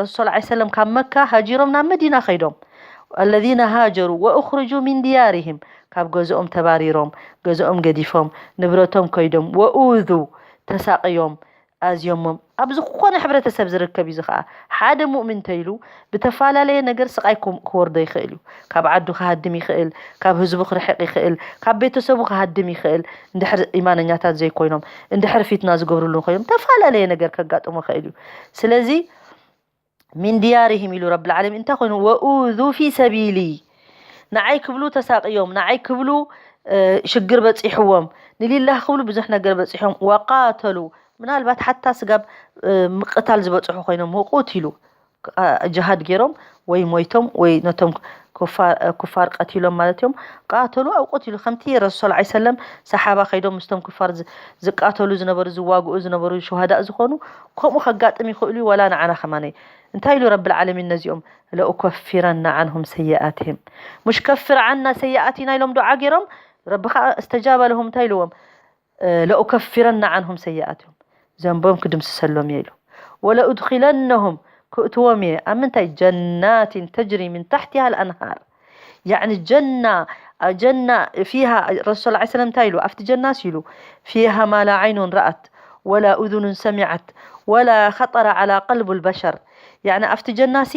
ረሱል ስ ሰለም ካብ መካ ሃጂሮም ናብ መዲና ከይዶም። ኣለዚነ ሃጀሩ ወኡኽርጁ ሚን ዲያሪሂም፣ ካብ ገዝኦም ተባሪሮም፣ ገዝኦም ገዲፎም፣ ንብረቶም ከይዶም፣ ወኡዙ፣ ተሳቕዮም፣ ኣዝዮሞም። ኣብ ዝኾነ ሕብረተሰብ ዝርከብ እዩ። እዚ ከዓ ሓደ ሙእሚን እንተይሉ ብተፈላለየ ነገር ስቓይ ክወርዶ ይኽእል እዩ። ካብ ዓዱ ክሃድም ይኽእል፣ ካብ ህዝቡ ክርሕቕ ይኽእል፣ ካብ ቤተሰቡ ክሃድም ይኽእል። እንድሕር ኢማነኛታት ዘይኮይኖም፣ እንድሕር ፊትና ዝገብርሉ ኮይኖም፣ ተፈላለየ ነገር ከጋጥሞ ይኽእል እዩ። ስለዚ ሚን ዲያሪሂም ኢሉ ረብል ዓለሚን እንታይ ኮይኑ? ወኡዙ ፊ ሰቢሊ፣ ንዓይ ክብሉ ተሳቕዮም፣ ንዓይ ክብሉ ሽግር በፂሕዎም፣ ንሊላህ ክብሉ ብዙሕ ነገር በፂሖም። ወቃተሉ፣ ምናልባት ሓታ ስጋብ ምቅታል ዝበፅሑ ኮይኖም፣ ወቁትሉ፣ ጅሃድ ገይሮም ወይ ሞይቶም ወይ ነቶም ኩፋር ቀቲሎም ማለት እዮም። ቃተሉ ኣው ቁትሉ፣ ከምቲ ረሱል ስ ሰለም ሰሓባ ከይዶም ምስቶም ኩፋር ዝቃተሉ ዝነበሩ ዝዋግኡ ዝነበሩ ሹሃዳእ ዝኾኑ፣ ከምኡ ከጋጥም ይኽእሉ እዩ። ወላ ንዓና ከማነይ እንታይ ኢሉ ረብል ዓለሚን ነዚኦም? ለኡከፊረና ዓንሁም ሰይኣትህም፣ ሙሽ ከፍር ዓና ሰይኣቲና ኢሎም ዱዓ ገይሮም። ረቢ ከዓ እስተጃበ ለሁም እንታይ ኢልዎም? ለኡከፊረና ዓንሁም ሰይኣትህም፣ ዘንቦም ክድምስሰሎም እየ ኢሉ። ወለኡድኪለነሁም፣ ክእትዎም እየ ኣብ ምንታይ? ጀናትን ተጅሪ ምን ታሕቲሃ ልኣንሃር። ያዕኒ ጀና ጀና ፊሃ ረሱል ስ ሰለም እንታይ ኢሉ ኣብቲ ጀናስ ኢሉ? ፊሃ ማ ላ ዓይኑን ረኣት ወላ ኡዙኑን ሰሚዓት ወላ ኸጠረ ዓላ ቀልቡ ልበሸር። ያዕኒ ኣብቲ ጀናሲ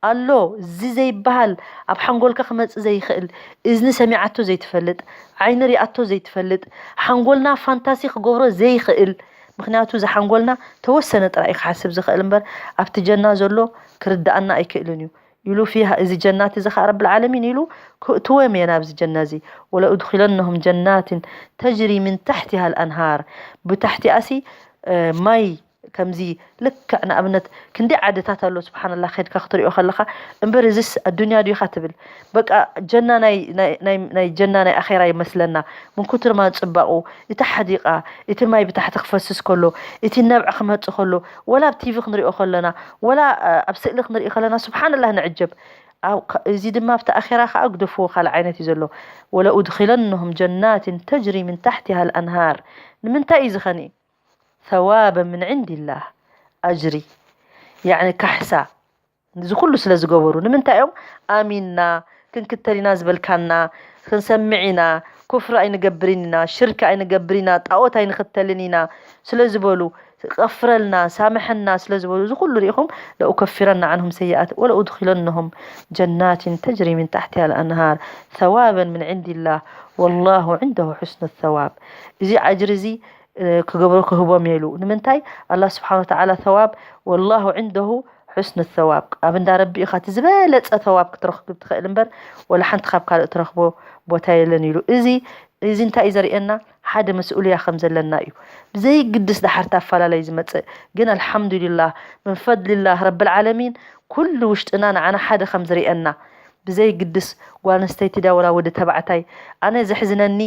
ኣሎ እዚ ዘይበሃል፣ ኣብ ሓንጎልካ ክመፅእ ዘይኽእል፣ እዝኒ ሰሚዓቶ ዘይትፈልጥ፣ ዓይኒ ሪኣቶ ዘይትፈልጥ፣ ሓንጎልና ፋንታሲ ክገብሮ ዘይኽእል። ምክንያቱ እዚ ሓንጎልና ተወሰነ ጥራይ እዩ ክሓስብ ዝኽእል እምበር ኣብቲ ጀና ዘሎ ክርድኣና ኣይክእልን እዩ። ኢሉ ፊሃ፣ እዚ ጀናት እዚ ኸዓ ረብል ዓለሚን ኢሉ ክእትዎም እየ ናብዚ ጀና እዚ። ወለኡድኪለነሁም ጀናትን ተጅሪ ምን ታሕቲሃ ልኣንሃር፣ ብታሕቲኣሲ ማይ ከምዚ ልክዕ ንኣብነት ክንደይ ዓድታት ኣሎ ስብሓንላ ከድካ ክትሪኦ ከለኻ። እምበር እዚስ ኣዱንያ ድዩኻ ትብል። በቃ ጀና ናይ ናይ ናይ ናይ ጀና ናይ ኣኼራ ይመስለና። ምን ኩትር ማን ጽባቑ፣ እቲ ሓዲቃ፣ እቲ ማይ ብታሕቲ ክፈስስ ከሎ፣ እቲ ነብዒ ክመጽእ ከሎ፣ ወላ ኣብ ቲቪ ክንሪኦ ከለና፣ ወላ ኣብ ስእሊ ክንርኢ ከለና ስብሓንላህ ንዕጀብ። እዚ ድማ ኣብቲ ኣኼራ ከዓ ግደፍዎ ካልእ ዓይነት እዩ ዘሎ። ወለኡድኪለነሁም ጀናትን ተጅሪ ምን ታሕቲሃ ልኣንሃር። ንምንታይ እዩ ዝኸኒ? ثوابا من عند الله، ኣጅሪ ያዕኒ ካሕሳ። እዚ ኩሉ ስለ ዝገበሩ ንምንታይ እዮም ኣሚንና ክንክተል ኢና ዝበልካና? ክንሰምዕ ኢና፣ ኩፍሪ ኣይንገብርን ኢና፣ ሽርክ ኣይንገብር ኢና፣ ጣዖት ኣይንኽተልን ኢና ስለ ዝበሉ፣ ቀፍረልና፣ ሳምሐና ስለ ዝበሉ፣ እዚ ኩሉ ሪኢኹም ለኡከፊረና ዓንሁም ሰይኣት ወለኡድኪለነሁም ጀናትን ተጅሪ ምን ታሕቲሃ ልኣንሃር ثوابا من عند الله والله عنده حسن الثواب። እዚ ኣጅሪ እዚ ክገብሮ ክህቦም እየ ኢሉ። ንምንታይ? ኣላህ ስብሓን ወተዓላ ተዋብ፣ ወላሁ ዕንደሁ ሑስኑ ተዋብ፣ ኣብ እንዳ ረቢ ኢኻ እቲ ዝበለፀ ተዋብ ክትረኽብ ትኽእል እምበር፣ ወላ ሓንቲ ካብ ካልእ ትረኽቦ ቦታ የለን ኢሉ። እዚ እዚ እንታይ እዩ ዘርእየና? ሓደ መስኡልያ ከም ዘለና እዩ። ብዘይግድስ ዳሓር ኣፋላላይ ዝመፅእ ግን፣ ኣልሓምዱሊላህ፣ ምን ፈድሊላህ ረብል ዓለሚን፣ ኩሉ ውሽጥና ንዓና ሓደ ከም ዝርእየና፣ ብዘይግድስ ጓል ኣንስተይቲ ዳ ወላ ወዲ ተባዕታይ። ኣነ ዘሕዝነኒ፣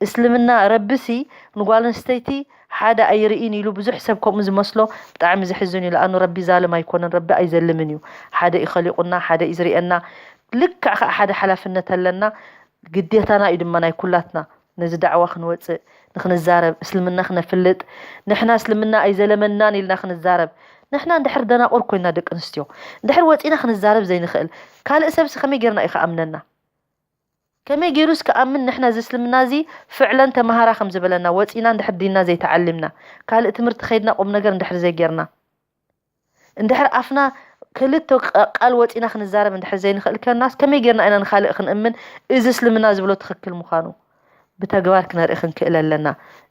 እስልምና ረቢሲ ንጓል ኣንስተይቲ ሓደ ኣይርእን ኢሉ ብዙሕ ሰብ ከምኡ ዝመስሎ። ብጣዕሚ ዘሕዝን እዩ። ለኣኑ ረቢ ዛልም ኣይኮነን፣ ረቢ ኣይዘልምን እዩ። ሓደ እዩ ኸሊቁና፣ ሓደ እዩ ዝርእየና። ልክዕ ከዓ ሓደ ሓላፍነት ኣለና። ግዴታና እዩ ድማ ናይ ኩላትና። ነዚ ዳዕዋ ክንወፅእ፣ ንክንዛረብ፣ እስልምና ክነፍልጥ፣ ንሕና እስልምና ኣይዘለመናን ኢልና ክንዛረብ። ንሕና እንድሕር ደናቁር ኮይና፣ ደቂ ኣንስትዮ፣ እንድሕር ወፂና ክንዛረብ ዘይንኽእል፣ ካልእ ሰብሲ ከመይ ጌርና እዩ ክኣምነና? ከመይ ገይሩስ ክኣምን? ንሕና እዚ እስልምና እዚ ፍዕለን ተምሃራ ከም ዝበለና፣ ወፂና እንድሕር ዲንና ዘይተዓሊምና፣ ካልእ ትምህርቲ ከይድና፣ ቁም ነገር እንድሕር ዘይጌርና፣ እንድሕር ኣፍና ክልተ ቃ-፣ ቃል ወፂና ክንዛረብ እንድሕር ዘይንኽእል ከናስ፣ ከመይ ጌርና ኢና ንኻልእ ክንእምን? እዚ እስልምና ዝብሎ ትኽክል ምዃኑ ብተግባር ክነርኢ ክንክእል ኣለና፣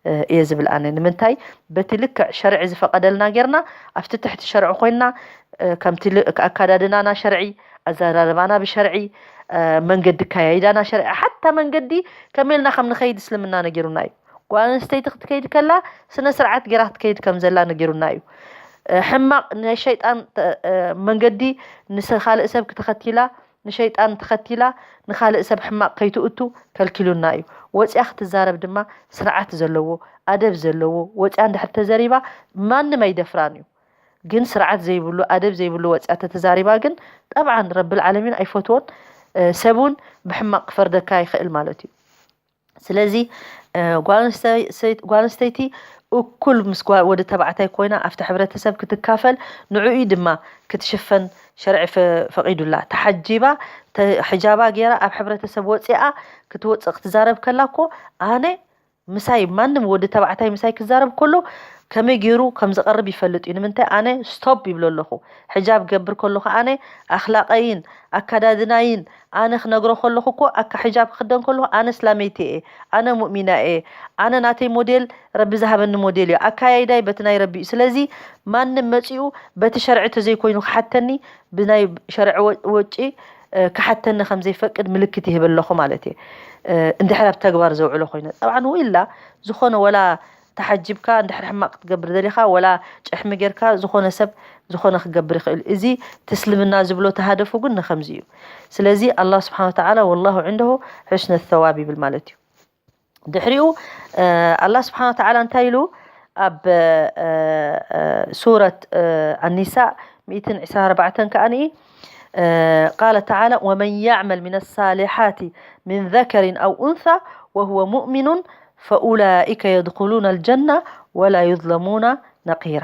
እ፣ እየ ዝብል ኣነ። ንምንታይ? በቲ ልክዕ ሸርዒ ዝፈቐደልና ጌርና፣ ኣብቲ ትሕቲ ሸርዒ ኮይንና፣ እ፣ ከምቲ ል-፣ ኣካዳድናና ሸርዒ፣ ኣዘራርባና ብሸርዒ፣ እ፣ መንገዲ ኣካያይዳና ሸርዒ፣ ሓታ መንገዲ ከመይ ኢልና ከም ንኸይድ እስልምና ነጊሩና እዩ። ጓል ኣንስተይቲ ክትከይድ ከላ ስነ ስርዓት ጌራ ክትከይድ ከም ዘላ ነጊሩና እዩ። እ፣ ሕማቕ ናይ ሸይጣን ተ-፣ እ፣ መንገዲ ንሰ-፣ ካልእ ሰብ ክተኸቲላ፣ ንሸይጣን ተኸቲላ ንኻልእ ሰብ ሕማቕ ከይትእቱ ከልኪሉና እዩ። ወፂኣ ክትዛረብ ድማ ስርዓት ዘለዎ፣ ኣደብ ዘለዎ፣ ወፂኣ እንድሕር ተዘሪባ ማንም ኣይደፍራን እዩ። ግን ስርዓት ዘይብሉ፣ ኣደብ ዘይብሉ ወፂኣ ተተዛሪባ ግን፣ ጠብዓን ረብል ዓለሚን ኣይፈትዎን። እ፣ ሰብ እውን ብሕማቕ ክፈርደካ ይኽእል ማለት እዩ። ስለዚ፣ እ፣ ጓል ኣንስተይ-፣ ሰይ-፣ ጓል ኣንስተይቲ እኩል ምስ ጓ-፣ ወዲ ተባዕታይ ኮይና ኣብቲ ሕብረተሰብ ክትካፈል፣ ንዕኡ ድማ ክትሽፈን ሸርዒ ፈ-፣ ፈቒዱላ። ተሓጂባ፣ ተ-፣ ሕጃባ ገይራ ኣብ ሕብረተሰብ ወፂኣ ክትወፅእ ክትዛረብ ከላ እኮ፣ ኣነ ምሳይ፣ ማንም ወዲ ተባዕታይ ምሳይ ክዛረብ ከሎ ከመይ ገይሩ ከም ዝቐርብ ይፈልጥ እዩ። ንምንታይ? ኣነ ስቶፕ ይብሎ ኣለኹ። ሕጃብ ገብር ከለኹ ኣነ ኣኽላቐይን ኣካዳድናይን ኣነ ክነግሮ ከለኹ እኮ፣ ኣካ ሕጃብ ክኽደን ከለኹ ኣነ እስላመይቲ እየ፣ ኣነ ሙእሚና እየ፣ ኣነ ናተይ ሞዴል ረቢ ዝሃበኒ ሞዴል እዩ፣ ኣካያይዳይ በቲ ናይ ረቢ እዩ። ስለዚ ማንም መፂኡ በቲ ሸርዒ ተዘይኮይኑ ክሓተኒ፣ ብናይ ሸርዒ ወ-፣ ወጪ፣ እ፣ ክሓተኒ ከም ዘይፈቅድ ምልክት ይህብ ኣለኹ ማለት እየ። እ፣ እንድሕር ኣብ ተግባር ዘውዕሎ ኮይነ። ጠብዓን ውኢላ ዝኾነ ወላ ተሓጂብካ እንድሕር ሕማቕ ክትገብር ደሊኻ፣ ወላ ጭሕሚ ጌርካ ዝኾነ ሰብ ዝኾነ ክገብር ይኽእል። እዚ እቲ እስልምና ዝብሎ ተሃደፉ ግን ንኸምዚ እዩ። ስለዚ ኣላህ ስብሓን ወተዓላ ወላሁ ዕንደሁ ሑስነ ተዋብ ይብል ማለት እዩ። ድሕሪኡ፣ እ፣ ኣላህ ስብሓን ወተዓላ እንታይ ኢሉ? ኣብ፣ እ፣ እ፣ ሱረት፣ እ፣ ኣኒሳእ ሚእትን ዕስራን ኣርባዕተን ከኣ ንኢ፣ እ፣ ቃለ ተዓላ፣ "ወመን ያዕመል ሚነ ሳሊሓቲ ሚን ዘከሪን ኣው ኡንሳ ወሁወ ሙእሚኑን ፈኡላኢከ የድኹሉነ ኣልጀና ወላ ዩዝለሙና ነቂራ።"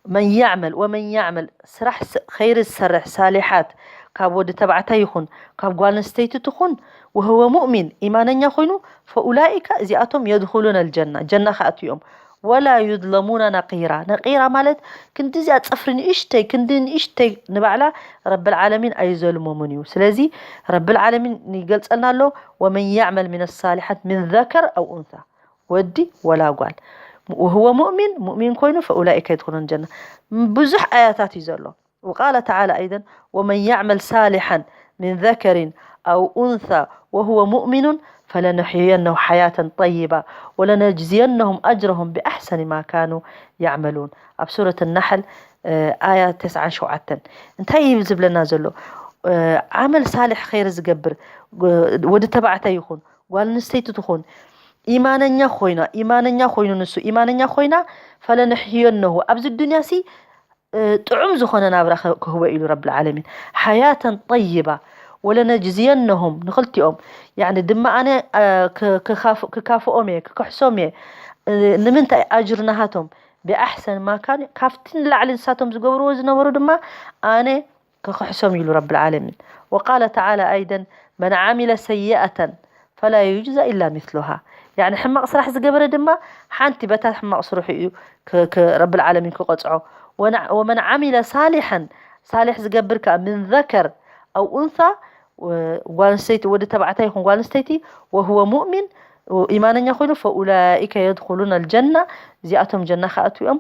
መን ያዕመል፣ ወመን ያዕመል፣ ስራሕ ስ-፣ ኸይሪ ዝሰርሕ፣ ሳሊሓት፣ ካብ ወዲ ተባዕታይ ይኹን ካብ ጓል ኣንስተይቲ ትኹን፣ ወህወ ሙእሚን፣ ኢማነኛ ኮይኑ፣ ፈኡላኢከ፣ እዚኣቶም፣ የድኹሉነ ኣልጀና፣ ጀና ክኣትዉ እዮም። ወላ ዩዝለሙና ነቂራ። ነቂራ ማለት ክንዲ እዚኣ ጽፍሪ ንእሽተይ፣ ክንዲ ንእሽተይ ንባዕላ ረብል ዓለሚን ኣይዘልሞምን እዩ። ስለዚ ረብል ዓለሚን ይገልጸልና ኣሎ፣ "ወመን ያዕመል ሚነ ሳሊሓት ሚን ዘከር ኣው ኡንሳ"፣ ወዲ ወላ ጓል፣ "ወህወ ሙእሚን"፣ ሙእሚን ኮይኑ፣ "ፈኡላኢከ የድኹሉነ ጀና"። ብዙሕ ኣያታት እዩ ዘሎ። ወቃለ ተዓላ ኣይደን፣ "ወመን ያዕመል ሳሊሓን ሚን ዘከሪን ኣው ኡንሳ ወህወ ሙእሚኑን ፈለኑሕይየነሁ ሓያተን ጠይባ ወለነጅዝየነሁም ኣጅረሁም ብኣሕሰኒ ማ ካኑ ያዕመሉን።" ኣብ ሱረት ናሕል፣ እ፣ ኣያ ተስዓን ሸውዓተን። እንታይ እዩ ዝብለና ዘሎ? እ፣ ዓመል ሳሊሕ ኸይሪ ዝገብር፣ እ፣ ወዲ ተባዕታይ ይኹን ጓል ኣንስተይቲ ትኹን፣ ኢማነኛ ኮይና፣ ኢማነኛ ኮይኑ ንሱ፣ ኢማነኛ ኮይና፣ ፈለንሕየነሁ፣ ኣብዚ ዱንያሲ፣ እ፣ ጥዑም ዝኾነ ናብራ ኸ-፣ ክህቦ ኢሉ ረብል ዓለሚን። ሓያተን ጠይባ፣ ወለነጅዝየነሁም፣ ንኽልቲኦም፣ ያዕኒ ድማ ኣነ፣ እ፣ ክ-፣ ክኻፍ-፣ ክካፍኦም እየ፣ ክክሕሶም እየ። እ፣ ንምንታይ? ኣጅር ናሃቶም፣ ብኣሕሰን ማ ካኑ፣ ካብቲ ንላዕሊ ንሳቶም ዝገብርዎ ዝነበሩ ድማ ኣነ ክኽሕሶም ኢሉ ረብል ዓለሚን። ወቃለ ተዓላ ኣይደን፣ "መን ዓሚለ ሰይኣተን ፈላ ዩጅዛ ኢላ ሚስሉሃ።" ያዕኒ ሕማቕ ስራሕ ዝገበረ ድማ ሓንቲ በታ ሕማቕ ስርሑ እዩ ክ-፣ ክ-፣ ረብል ዓለሚን ክቐጽዖ። ወነ-፣ "ወመን ዓሚለ ሳሊሐን፣ ሳሊሕ ዝገብር ከኣ፣ ምን ዘከር ኣው ኡንሳ፣ ወ-፣ ጓል ኣንስተይቲ፣ ወዲ ተባዕታይ ይኹን ጓል ኣንስተይቲ፣ ወህወ ሙእሚን፣ ኢማነኛ ኮይኑ ፈኡላኢከ የድኹሉን ኣልጀና፣ እዚኣቶም ጀና ክኣትዉ እዮም።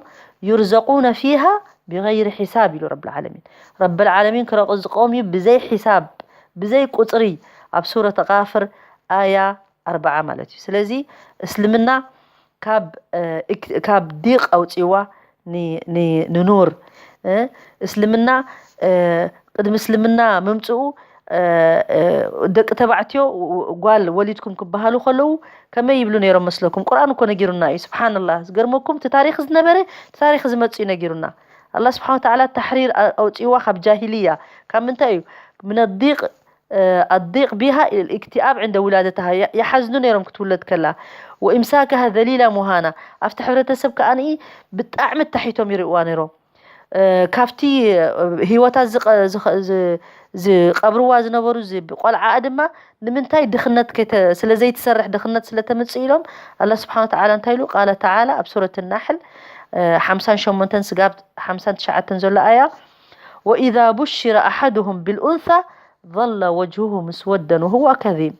ዩርዘቁነ ፊሃ ብገይሪ ሒሳብ ኢሉ ረብል ዓለሚን። ረብል ዓለሚን ክረዝቆም እዩ ብዘይ ሒሳብ፣ ብዘይ ቁፅሪ። ኣብ ሱረት ቃፍር ኣያ ኣርባዓ ማለት እዩ። ስለዚ እስልምና ካብ እ፣ እክ- ካብ ዲቅ ኣውፅዋ ን- ን- ንኑር እ፣ እስልምና እ፣ ቅድሚ እስልምና ምምፅኡ እ፣ እ፣ ደቂ ተባዕትዮ ው- ጓል ወሊድኩም ክበሃሉ ከለዉ ከመይ ይብሉ ነይሮም መስለኩም? ቁርኣን እኮ ነጊሩና እዩ። ስብሓንላህ፣ ዝገርመኩም እቲ ታሪክ ዝነበረ እቲ ታሪክ ዝመፅእ እዩ ነጊሩና። ኣላ ስብሓን ወተዓላ ታሕሪር ኣ- ኣውፅዋ ካብ ጃሂልያ። ካብ ምንታይ እዩ? ምን ዲቅ ኣዲቅ ቢሃ ኢክቲኣብ ዕንደ ውላደትሃ። ይሓዝኑ ነይሮም ክትውለድ ከላ። ወኢምሳክሃ ዘሊላ ሙሃና። ኣብቲ ሕብረተሰብ ከኣ ብጣዕሚ ታሒቶም ይርእዋ ነይሮም። ካብቲ ህይወታ ዝቐብርዋ ዝነበሩ ቆልዓኣ ድማ ንምንታይ ድኽነት ስለ ዘይትሰርሕ ድኽነት ስለ ተምፅእ ኢሎም። ኣላ ስብሓን ወተዓላ እንታይ ኢሉ? ቃለ ተዓላ ኣብ ሱረት ናሕል ሓምሳን ሸሞንተን ስጋብ ሓምሳን ትሽዓተን ዘሎ ኣያ ወኢዛ ቡሽረ ኣሓድሁም ብልኡንሳ ظل وجهه مسودا وهو كظيم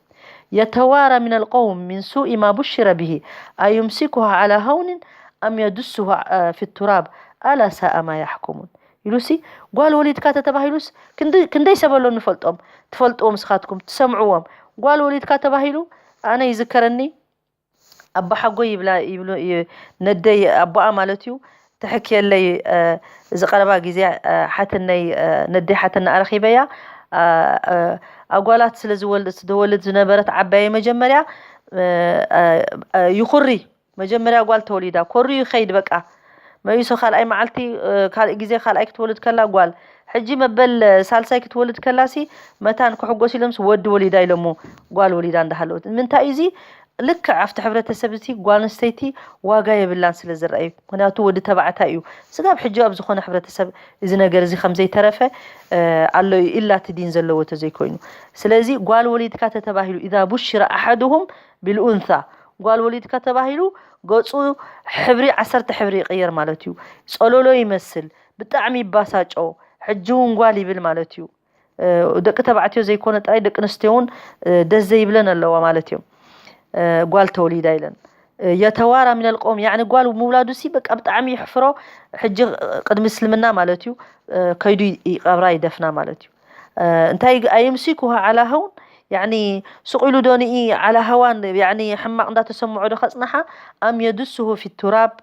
يتوارى من القوم من سوء ما بشر به أيمسكه على هون أم يدسه في التراب ألا ساء ما يحكمون ኢሉሲ። ጓል ወሊድካ ተተባሂሉስ ክንደይ ሰብ ኣሎ ንፈልጦም፣ ትፈልጥዎም ንስኻትኩም ትሰምዕዎም። ጓል ወሊድካ ተባሂሉ ኣነ ይዝከረኒ ኣቦሓጎይ ይብላ ይብሉ ነደይ ኣቦኣ ማለት እዩ። ትሕክየለይ እዚ ቀረባ ግዜ ሓትነይ ነደይ ሓትና ኣረኺበያ። ኣጓላት ስለ ዝወልድ ዝነበረት ዓባየ መጀመርያ ይኹሪ። መጀመርያ ጓል ተወሊዳ ኮርዩ ይኸይድ በቃ። መይሶ ካልኣይ መዓልቲ ካልእ ግዜ ካልኣይ ክትወልድ ከላ ጓል። ሕጂ መበል ሳልሳይ ክትወልድ ከላሲ መታን ክሕጎስ ኢሎምስ ወዲ ወሊዳ ኢሎሞ ጓል ወሊዳ እንዳሃለወት። ምንታይ እዚ ልክዕ ኣብቲ ሕብረተሰብ እቲ ጓል ኣንስተይቲ ዋጋ የብላን ስለ ዝረኣዩ። ምክንያቱ ወዲ ተባዕታይ እዩ። ስጋብ ሕጂ ኣብ ዝኾነ ሕብረተሰብ እዚ ነገር እዚ ከም ዘይተረፈ ኣሎ እዩ፣ ኢላ እቲ ዲን ዘለዎ ተዘይኮይኑ። ስለዚ ጓል ወሊድካ ተተባሂሉ ኢዛ ቡሽረ ኣሓድሁም ቢልኡንሳ ጓል ወሊድካ ተባሂሉ ገፁ ሕብሪ ዓሰርተ ሕብሪ ይቕየር ማለት እዩ። ፀሎሎ ይመስል፣ ብጣዕሚ ይባሳጮ፣ ሕጂ እውን ጓል ይብል ማለት እዩ። ደቂ ተባዕትዮ ዘይኮነ ጥራይ ደቂ ኣንስትዮ እውን ደስ ዘይብለን ኣለዋ ማለት እዩ። ጓል ተወሊዳ ኢለን የተዋራ ሚነል ቆም ያኒ ጓል ምውላዱ ሲ በቃ ብጣዕሚ ይሕፍሮ። ሕጂ ቅድሚ እስልምና ማለት እዩ ከይዱ ይቀብራ ይደፍና ማለት እዩ። እንታይ ኣይምሲኩሃ ዓላ ሀውን ያኒ ሱቕ ኢሉ ዶ ንኢ ዓላ ሀዋን ያኒ ሕማቕ እንዳተሰምዖ ዶ ከጽንሓ ኣም የድስሁ ፊ ቱራብ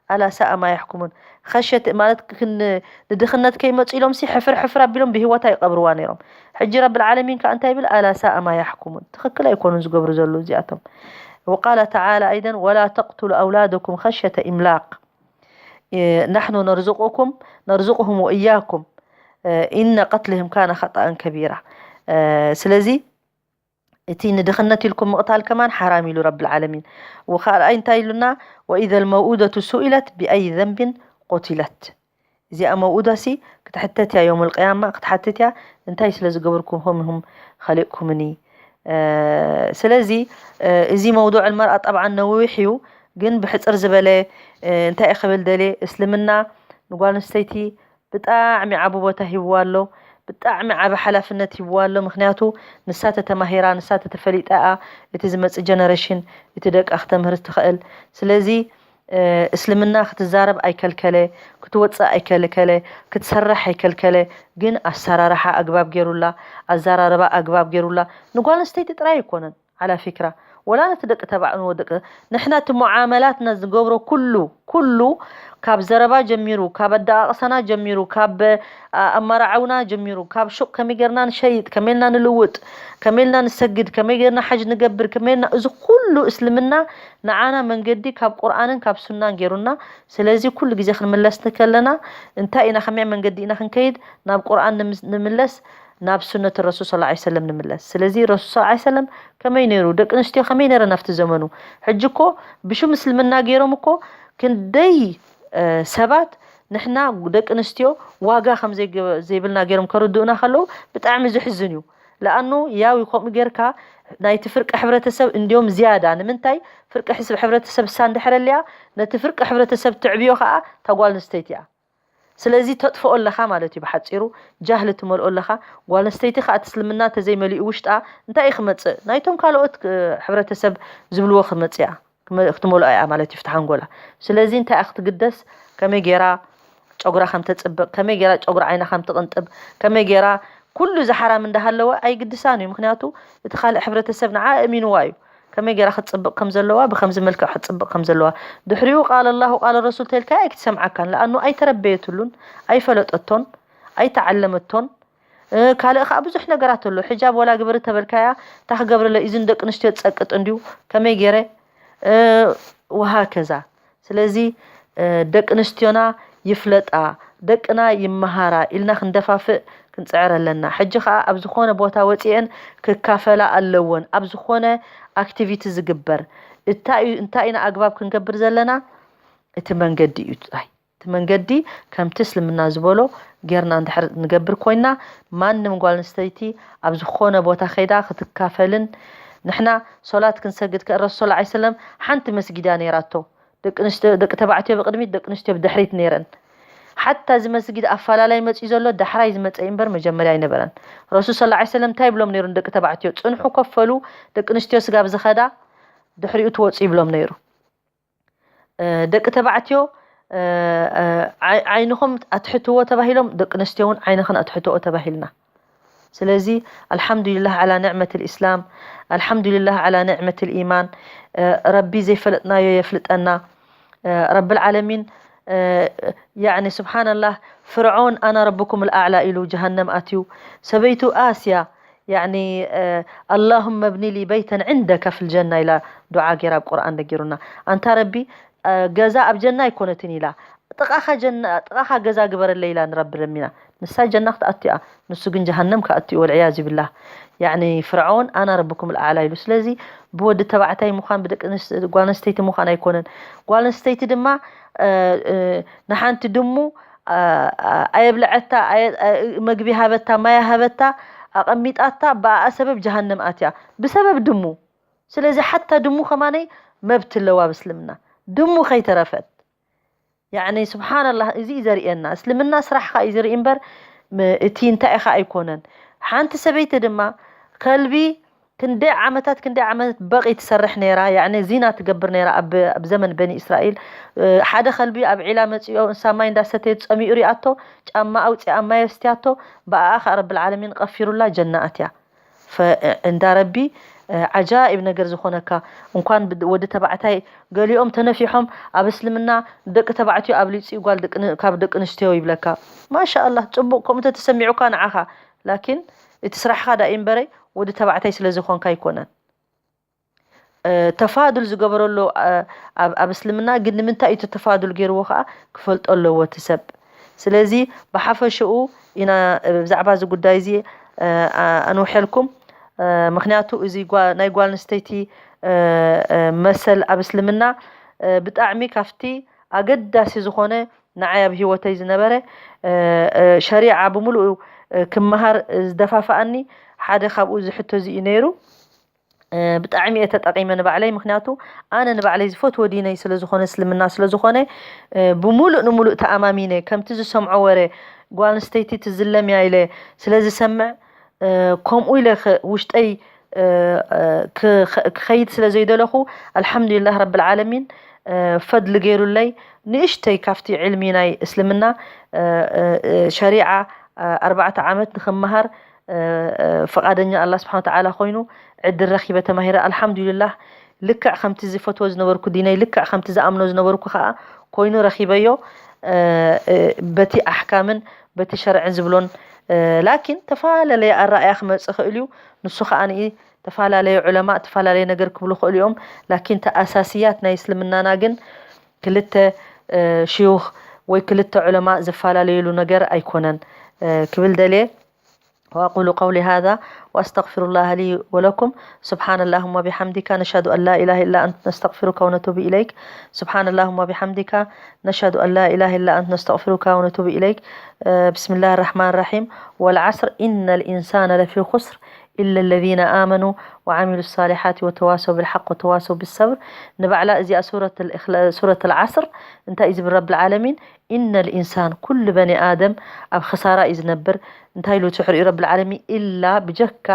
ኣላ ሳኣ ማ ያሕኩሙን። ኸሸት ማለት ክን- ንድኽነት ከይመፁ ኢሎም ሲ ሕፍር ሕፍር ኣቢሎም ብህይወታ ይቐብርዋ ነይሮም። ሕጂ ረብል ዓለሚን ከዓ እንታይ ይብል? ኣላ ሳኣ ማ ያሕኩሙን። ትኽክል ኣይኮኑን ዝገብሩ ዘለዉ እዚኣቶም። وقال تعالى أيضا ولا تقتلوا أولادكم خشية إملاق نحن نرزقكم نرزقهم وإياكم إن قتلهم كان خطأ كبيرا ስለዚ እቲ ንድኽነት ኢልኩም ምቕታል ከማን ሓራም ኢሉ ረብል ዓለሚን። ወካልኣይ እንታይ ኢሉና? ወኢዘ ልመውኡደቱ ሱኢለት ብኣይ ዘንብን ቆቲለት። እዚኣ መውኡዳ ሲ ክትሕተት እያ፣ ዮም ልቅያማ ክትሓትት እያ። እንታይ ስለ ዝገበርኩም ሆም ኢኹም ኸሊቕኩምኒ? ስለዚ እዚ መውዱዕ ልመርኣ ጠብዓን ነዊሕ እዩ፣ ግን ብሕፅር ዝበለ እንታይ ክብል ደልየ፣ እስልምና ንጓል ኣንስተይቲ ብጣዕሚ ዓቢ ቦታ ሂብዋ ኣሎ። ብጣዕሚ ዓቢ ሓላፍነት ሂብዋ ኣሎ። ምክንያቱ ንሳ ተተማሂራ፣ ንሳ ተተፈሊጣ እያ እቲ ዝመጽእ ጀነሬሽን፣ እቲ ደቃ ክተምህር ትኽእል። ስለዚ እስልምና ክትዛረብ ኣይከልከለ፣ ክትወጽእ ኣይከልከለ፣ ክትሰርሕ ኣይከልከለ። ግን ኣሰራርሓ ኣግባብ ገይሩላ፣ ኣዘራርባ ኣግባብ ገይሩላ። ንጓል ኣንስተይቲ ጥራይ ኣይኮነን። ዓላ ፊክራ ወላ ነቲ ደቂ ተባዕ ንወደቂ ንሕና እቲ ሙዓመላትና ዝገብሮ ኩሉ ኩሉ ካብ ዘረባ ጀሚሩ ካብ ኣደቃቅሳና ጀሚሩ ካብ ኣመራዓውና ጀሚሩ ካብ ሹቅ ከመይ ጌርና ንሸይጥ ከመይ ኢልና ንልውጥ ከመይ ኢልና ንሰግድ ከመይ ጌርና ሓጅ ንገብር ከመይ ኢልና እዚ ኩሉ እስልምና ንዓና መንገዲ ካብ ቁርኣንን ካብ ሱናን ጌሩና። ስለዚ ኩሉ ግዜ ክንምለስ ከለና እንታይ ኢና ከመይ መንገዲ ኢና ክንከይድ ናብ ቁርኣን ንምለስ ናብ ሱነት ረሱል ስ ሰለም ንምለስ። ስለዚ ረሱል ስ ሰለም ከመይ ነይሩ? ደቂ ኣንስትዮ ከመይ ነይረን ኣብቲ ዘመኑ? ሕጂ እኮ ብሹም እስልምና ገይሮም እኮ ክንደይ ሰባት ንሕና ደቂ ኣንስትዮ ዋጋ ከም ዘይብልና ገይሮም ከርድኡና ከለዉ ብጣዕሚ ዝሕዝን እዩ። ለኣኑ ያው ከምኡ ጌርካ ናይቲ ፍርቂ ሕብረተሰብ እንዲዮም ዝያዳ ንምንታይ ፍርቂ ሕብረተሰብ እሳ እንድሕረልያ ነቲ ፍርቂ ሕብረተሰብ ትዕብዮ ከዓ ተጓል ኣንስተይቲ እያ። ስለዚ ተጥፍኦ ኣለኻ ማለት እዩ። ብሓፂሩ ጃህሊ ትመልኦ ኣለኻ። ጓል ኣንስተይቲ ከዓ እቲ እስልምና ተዘይመሊኡ ውሽጣ እንታይ እዩ ክመፅእ? ናይቶም ካልኦት እ፣ ሕብረተሰብ ዝብልዎ ክመፅእ እያ። ክመ- ክትመልኦ እያ ማለት እዩ ፍትሓ ኣንጎላ። ስለዚ እንታይ እያ ክትግደስ? ከመይ ገይራ ጨጉራ ከም ተፅብቕ፣ ከመይ ገይራ ጨጉሪ ዓይና ከም ትቕንጥብ፣ ከመይ ገይራ ኩሉ እዚ ሓራም እንዳሃለወ ኣይግድሳን እዩ። ምክንያቱ እቲ ካልእ ሕብረተሰብ ንዓ እሚንዋ እዩ። ከመይ ገይራ ክትፅብቕ ከም ዘለዋ፣ ብከምዚ መልክዕ ክትፅብቕ ከም ዘለዋ። ድሕሪኡ ቃል ኣላሁ ቃል ረሱል ተልካ ኣይክትሰምዓካን። ለኣኑ ኣይተረበየትሉን፣ ኣይፈለጠቶን፣ ኣይተዓለመቶን። እ፣ ካልእ ከዓ ብዙሕ ነገራት ኣሎ። ሕጃብ ወላ ግበሪ ተበልካያ፣ እታ ክገብረለ እዩ። እዝን ደቂ ኣንስትዮ ትፀቅጥ እንድዩ። ከመይ ገይረ? እ፣ ወሃከዛ። ስለዚ እ፣ ደቂ ኣንስትዮና ይፍለጣ፣ ደቅና ይመሃራ ኢልና ክንደፋፍእ ክንፅዕር ኣለና። ሕጂ ከዓ ኣብ ዝኾነ ቦታ ወፂኤን ክካፈላ ኣለወን። ኣብ ዝኾነ ኣክቲቪቲ ዝግበር እንታይ እዩ፣ እንታይ ኢና ኣግባብ ክንገብር ዘለና? እቲ መንገዲ እዩ ጥራይ። እቲ መንገዲ ከምቲ እስልምና ዝበሎ ጌርና እንድሕር ንገብር ኮይና፣ ማንም ጓል ኣንስተይቲ ኣብ ዝኾነ ቦታ ከይዳ ክትካፈልን፣ ንሕና ሶላት ክንሰግድ ከ ረሱል ሰለላሁ ዐለይሂ ወሰለም ሓንቲ መስጊዳ ነይራቶ። ደቂ ኣንስትዮ፣ ደቂ ተባዕትዮ ብቕድሚት፣ ደቂ ኣንስትዮ ብድሕሪት ነይረን። ሓታ እዚ መስጊድ ኣፈላላይ መፅዩ ዘሎ ዳሕራይ ዝመፀ እምበር መጀመርያ ኣይነበረን። ረሱል ሰለላሁ ዐለይሂ ወሰለም እንታይ ይብሎም ነይሩ ንደቂ ተባዕትዮ? ፅንሑ ኮፈሉ፣ ደቂ ኣንስትዮ ስጋብ ዝኸዳ ድሕሪኡ ትወፁ ይብሎም ነይሩ። እ፣ ደቂ ተባዕትዮ እ፣ እ፣ ዓይ- ዓይንኹም ኣትሕትዎ ተባሂሎም፣ ደቂ ኣንስትዮ እውን ዓይንኽን ኣትሕትኦ ተባሂልና። ስለዚ ኣልሓምዱሊላህ ዓላ ንዕመት ልእስላም፣ ኣልሓምዱሊላህ ዓላ ንዕመት ልኢማን። እ፣ ረቢ ዘይፈለጥናዮ የፍልጠና። እ፣ ረብል ዓለሚን እ፣ ያዕኒ ስብሓንላህ፣ ፍርዖን ኣና ረብኩም ልኣዕላ ኢሉ ጀሃነም ኣትዩ። ሰበይቱ ኣስያ ያዕኒ ኣላሁመ ብኒ ሊ በይተን ዕንደከ ፊል ጀና ኢላ ዱዓ ገይራ ኣብ ቁርኣን ነጊሩና። ኣንታ ረቢ፣ ገዛ ኣብ ጀና ኣይኮነትን ኢላ፣ ጥቓኻ ጀና፣ ጥቓኻ ገዛ ግበረለይ ኢላ ንረቢ ለሚና። ንሳ ጀና ክትኣቱ እያ፣ ንሱ ግን ጀሃነም ክኣቱ እዩ። ወልዕያዙ ቢላህ። ያዕኒ ፍርዖን ኣና ረብኩም ልኣዕላ ኢሉ። ስለዚ ብወዲ ተባዕታይ ምዃን፣ ብደቂ ኣንስ- ጓል ኣንስተይቲ ምዃን ኣይኮነን። ጓል ኣንስተይቲ ድማ እ፣ እ፣ ንሓንቲ ድሙ ኣ- ኣ- ኣየብልዐታ፣ ኣየ- ኣ- መግቢ ሃበታ፣ ማያ ሃበታ፣ ኣቐሚጣታ፣ ብኣኣ ሰበብ ጀሃነም ኣትያ ብሰበብ ድሙ። ስለዚ ሓታ ድሙ ከማነይ መብት ኣለዋ ኣብ እስልምና፣ ድሙ ከይተረፈት። ያዕኒ ስብሓንላህ፣ እዚ እዩ ዘርእየና። እስልምና ስራሕኻ እዩ ዝርኢ እምበር ም- እቲ እንታይ ኢኻ ኣይኮነን። ሓንቲ ሰበይቲ ድማ ከልቢ ክንደይ ዓመታት ክንደይ ዓመት በቒ ትሰርሕ ነይራ፣ ያዕኒ ዚና ትገብር ነይራ ኣብ ኣብ ዘመን በኒ እስራኤል። እ፣ ሓደ ከልቢ ኣብ ዒላ መጺኦ እንሳ ማይ እንዳሰተየት ጸሚኡ ሪኣቶ፣ ጫማ ኣውጺኣ ማይ ኣስትያቶ፣ ብኣኣ ኸኣ ረብል ዓለሚን ቐፊሩላ ጀና ኣትያ። ፈ- እንዳ ረቢ እ፣ ዓጃኢብ ነገር ዝኾነካ። እንኳን ብ- ወዲ ተባዕታይ ገሊኦም ተነፊሖም ኣብ እስልምና ደቂ ተባዕትዮ ኣብሊጹ እዩ ጓል ደቂ ን- ካብ ደቂ ኣንስትዮ ይብለካ። ማሻኣላህ ጽቡቕ ከምኡ ተተሰሚዑካ ንዓኻ። ላኪን እቲ ስራሕኻ ዳኣ እምበረይ ወዲ ተባዕታይ ስለ ዝኾንካ ኣይኮነን። እ፣ ተፋዱል ዝገበረሉ እ፣ ኣብ ኣብ እስልምና ግን ንምንታይ እዩ እቲ ተፋዱል ገይርዎ ከኣ ክፈልጦ ኣለዎ እቲ ሰብ። ስለዚ ብሓፈሽኡ ኢና እ፣ ብዛዕባ እዚ ጉዳይ እዚ እ፣ ኣ- ኣንውሐልኩም። እ፣ ምክንያቱ እዚ ጓ- ናይ ጓል ኣንስተይቲ እ፣ እ፣ መሰል ኣብ እስልምና እ፣ ብጣዕሚ ካብቲ ኣገዳሲ ዝኾነ ንዓይ ኣብ ህይወተይ ዝነበረ እ፣ እ፣ ሸሪዓ ብምሉኡ እ፣ ክመሃር ዝደፋፍኣኒ ሓደ ካብኡ እዚ ሕቶ እዚ እዩ ነይሩ። እ፣ ብጣዕሚ እየ ተጠቒመ ንባዕለይ። ምክንያቱ ኣነ ንባዕለይ ዝፈትዎ ዲነይ ስለ ዝኾነ፣ እስልምና ስለ ዝኾነ እ፣ ብምሉእ ንምሉእ ተኣማሚነ። ከምቲ ዝሰምዖ ወረ ጓል ኣንስተይቲ ትዝለም እያ ኢለ ስለ ዝሰምዕ እ፣ ከምኡ ኢለ ኸ- ውሽጠይ እ፣ እ፣ ክኸ- ክኸይድ ስለ ዘይደለኹ ኣልሓምዱሊላህ ረብል ዓለሚን እ፣ ፈድሊ ገይሩለይ። ንእሽተይ ካብቲ ዕልሚ ናይ እስልምና እ፣ እ፣ እ፣ ሸሪዓ እ፣ ኣርባዕተ ዓመት ንኽመሃር እ፣ እ፣ ፍቓደኛ ኣላህ ስብሓን ወተዓላ ኮይኑ ዕድል ረኺበ ተማሂረ። ኣልሓምዱሊላህ ልክዕ ከምቲ ዝፈትዎ ዝነበርኩ ዲነይ፣ ልክዕ ከምቲ ዝኣምኖ ዝነበርኩ ከዓ ኮይኑ ረኺበዮ። እ፣ እ፣ በቲ ኣሕካምን በቲ ሸርዕን ዝብሎን እ፣ ላኪን ተፈላለየ ኣረኣያ ክመፅእ ክእል እዩ። ንሱ ከዓ ንኢ ተፈላለየ ዑለማ ተፈላለየ ነገር ክብሉ ክእሉ እዮም። ላኪን ተኣሳስያት ናይ እስልምናና ግን ክልተ እ፣ ሽዩኽ ወይ ክልተ ዑለማ ዝፈላለየሉ ነገር ኣይኮነን እ፣ ክብል ደልየ። وأقول قولي هذا وأستغفر الله لي ولكم. سبحان اللهم وبحمدك، نشهد أن لا إله إلا أنت، نستغفرك ونتوب إليك. سبحان اللهم وبحمدك، نشهد أن لا إله إلا أنت، نستغفرك ونتوب إليك. آه، بسم الله الرحمن الرحيم. والعصر إن الإنسان لفي خسر إلا الذين آمنوا وعملوا الصالحات وتواصوا بالحق وتواصوا بالصبر ንባዕላ እዚኣ ሱረት الإخلا- ሱረት العصر እንታይ እዩ ዝብል ረብል ዓለሚን إن الإنسان ኩሉ በኒ ኣደም ኣብ ክሳራ እዩ ዝነብር እንታይ ኢሉ ትሕሪኡ ረብል ዓለሚን إلا ብጀካ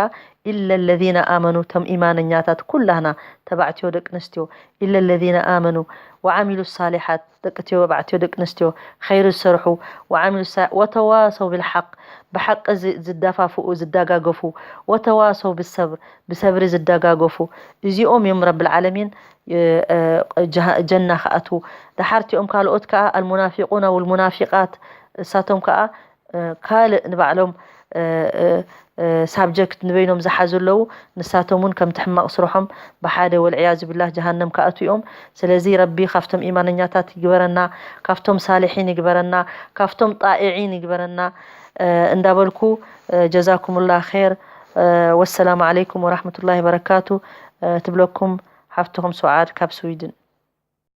إلا الذين آمنوا ቶም ኢማነኛታት ኩላህና ተባዕትዮ ደቂ ኣንስትዮ إلا الذين آمنوا وعملوا الصالحات ደቂ ተባዕትዮ ደቂ ኣንስትዮ ኸይሪ ዝሰርሑ وعملوا الصالحات وتواصوا بالحق ብሓቂ ዝዳፋፍኡ ዝዳጋገፉ وتواصوا بالصبر ብሰብሪ ዝዳጋገፉ እዚኦም እዮም ረብል ዓለሚን ጀና ክኣትዉ ደሓር እቲኦም ካልኦት ከዓ المنافقون والمنافقات እሳቶም ከዓ ካልእ ንባዕሎም ሳብጀክት ንበይኖም ዝሓዙ ኣለዉ ንሳቶም እውን ከምቲ ሕማቕ ስርሖም ብሓደ ወልዕያዙ ቢላህ ጀሃነም ክኣትዉ እዮም ስለዚ ረቢ ካብቶም ኢማነኛታት ይግበረና ካብቶም ሳልሒን ይግበረና ካብቶም ጣኢዒን ይግበረና እንዳበልኩ ጀዛኩሙላ ኸይር ወሰላሙ ዓለይኩም ወራህመቱላሂ ወበረካቱ ትብለኩም ሓፍትኹም ሱዓድ ካብ ስዊድን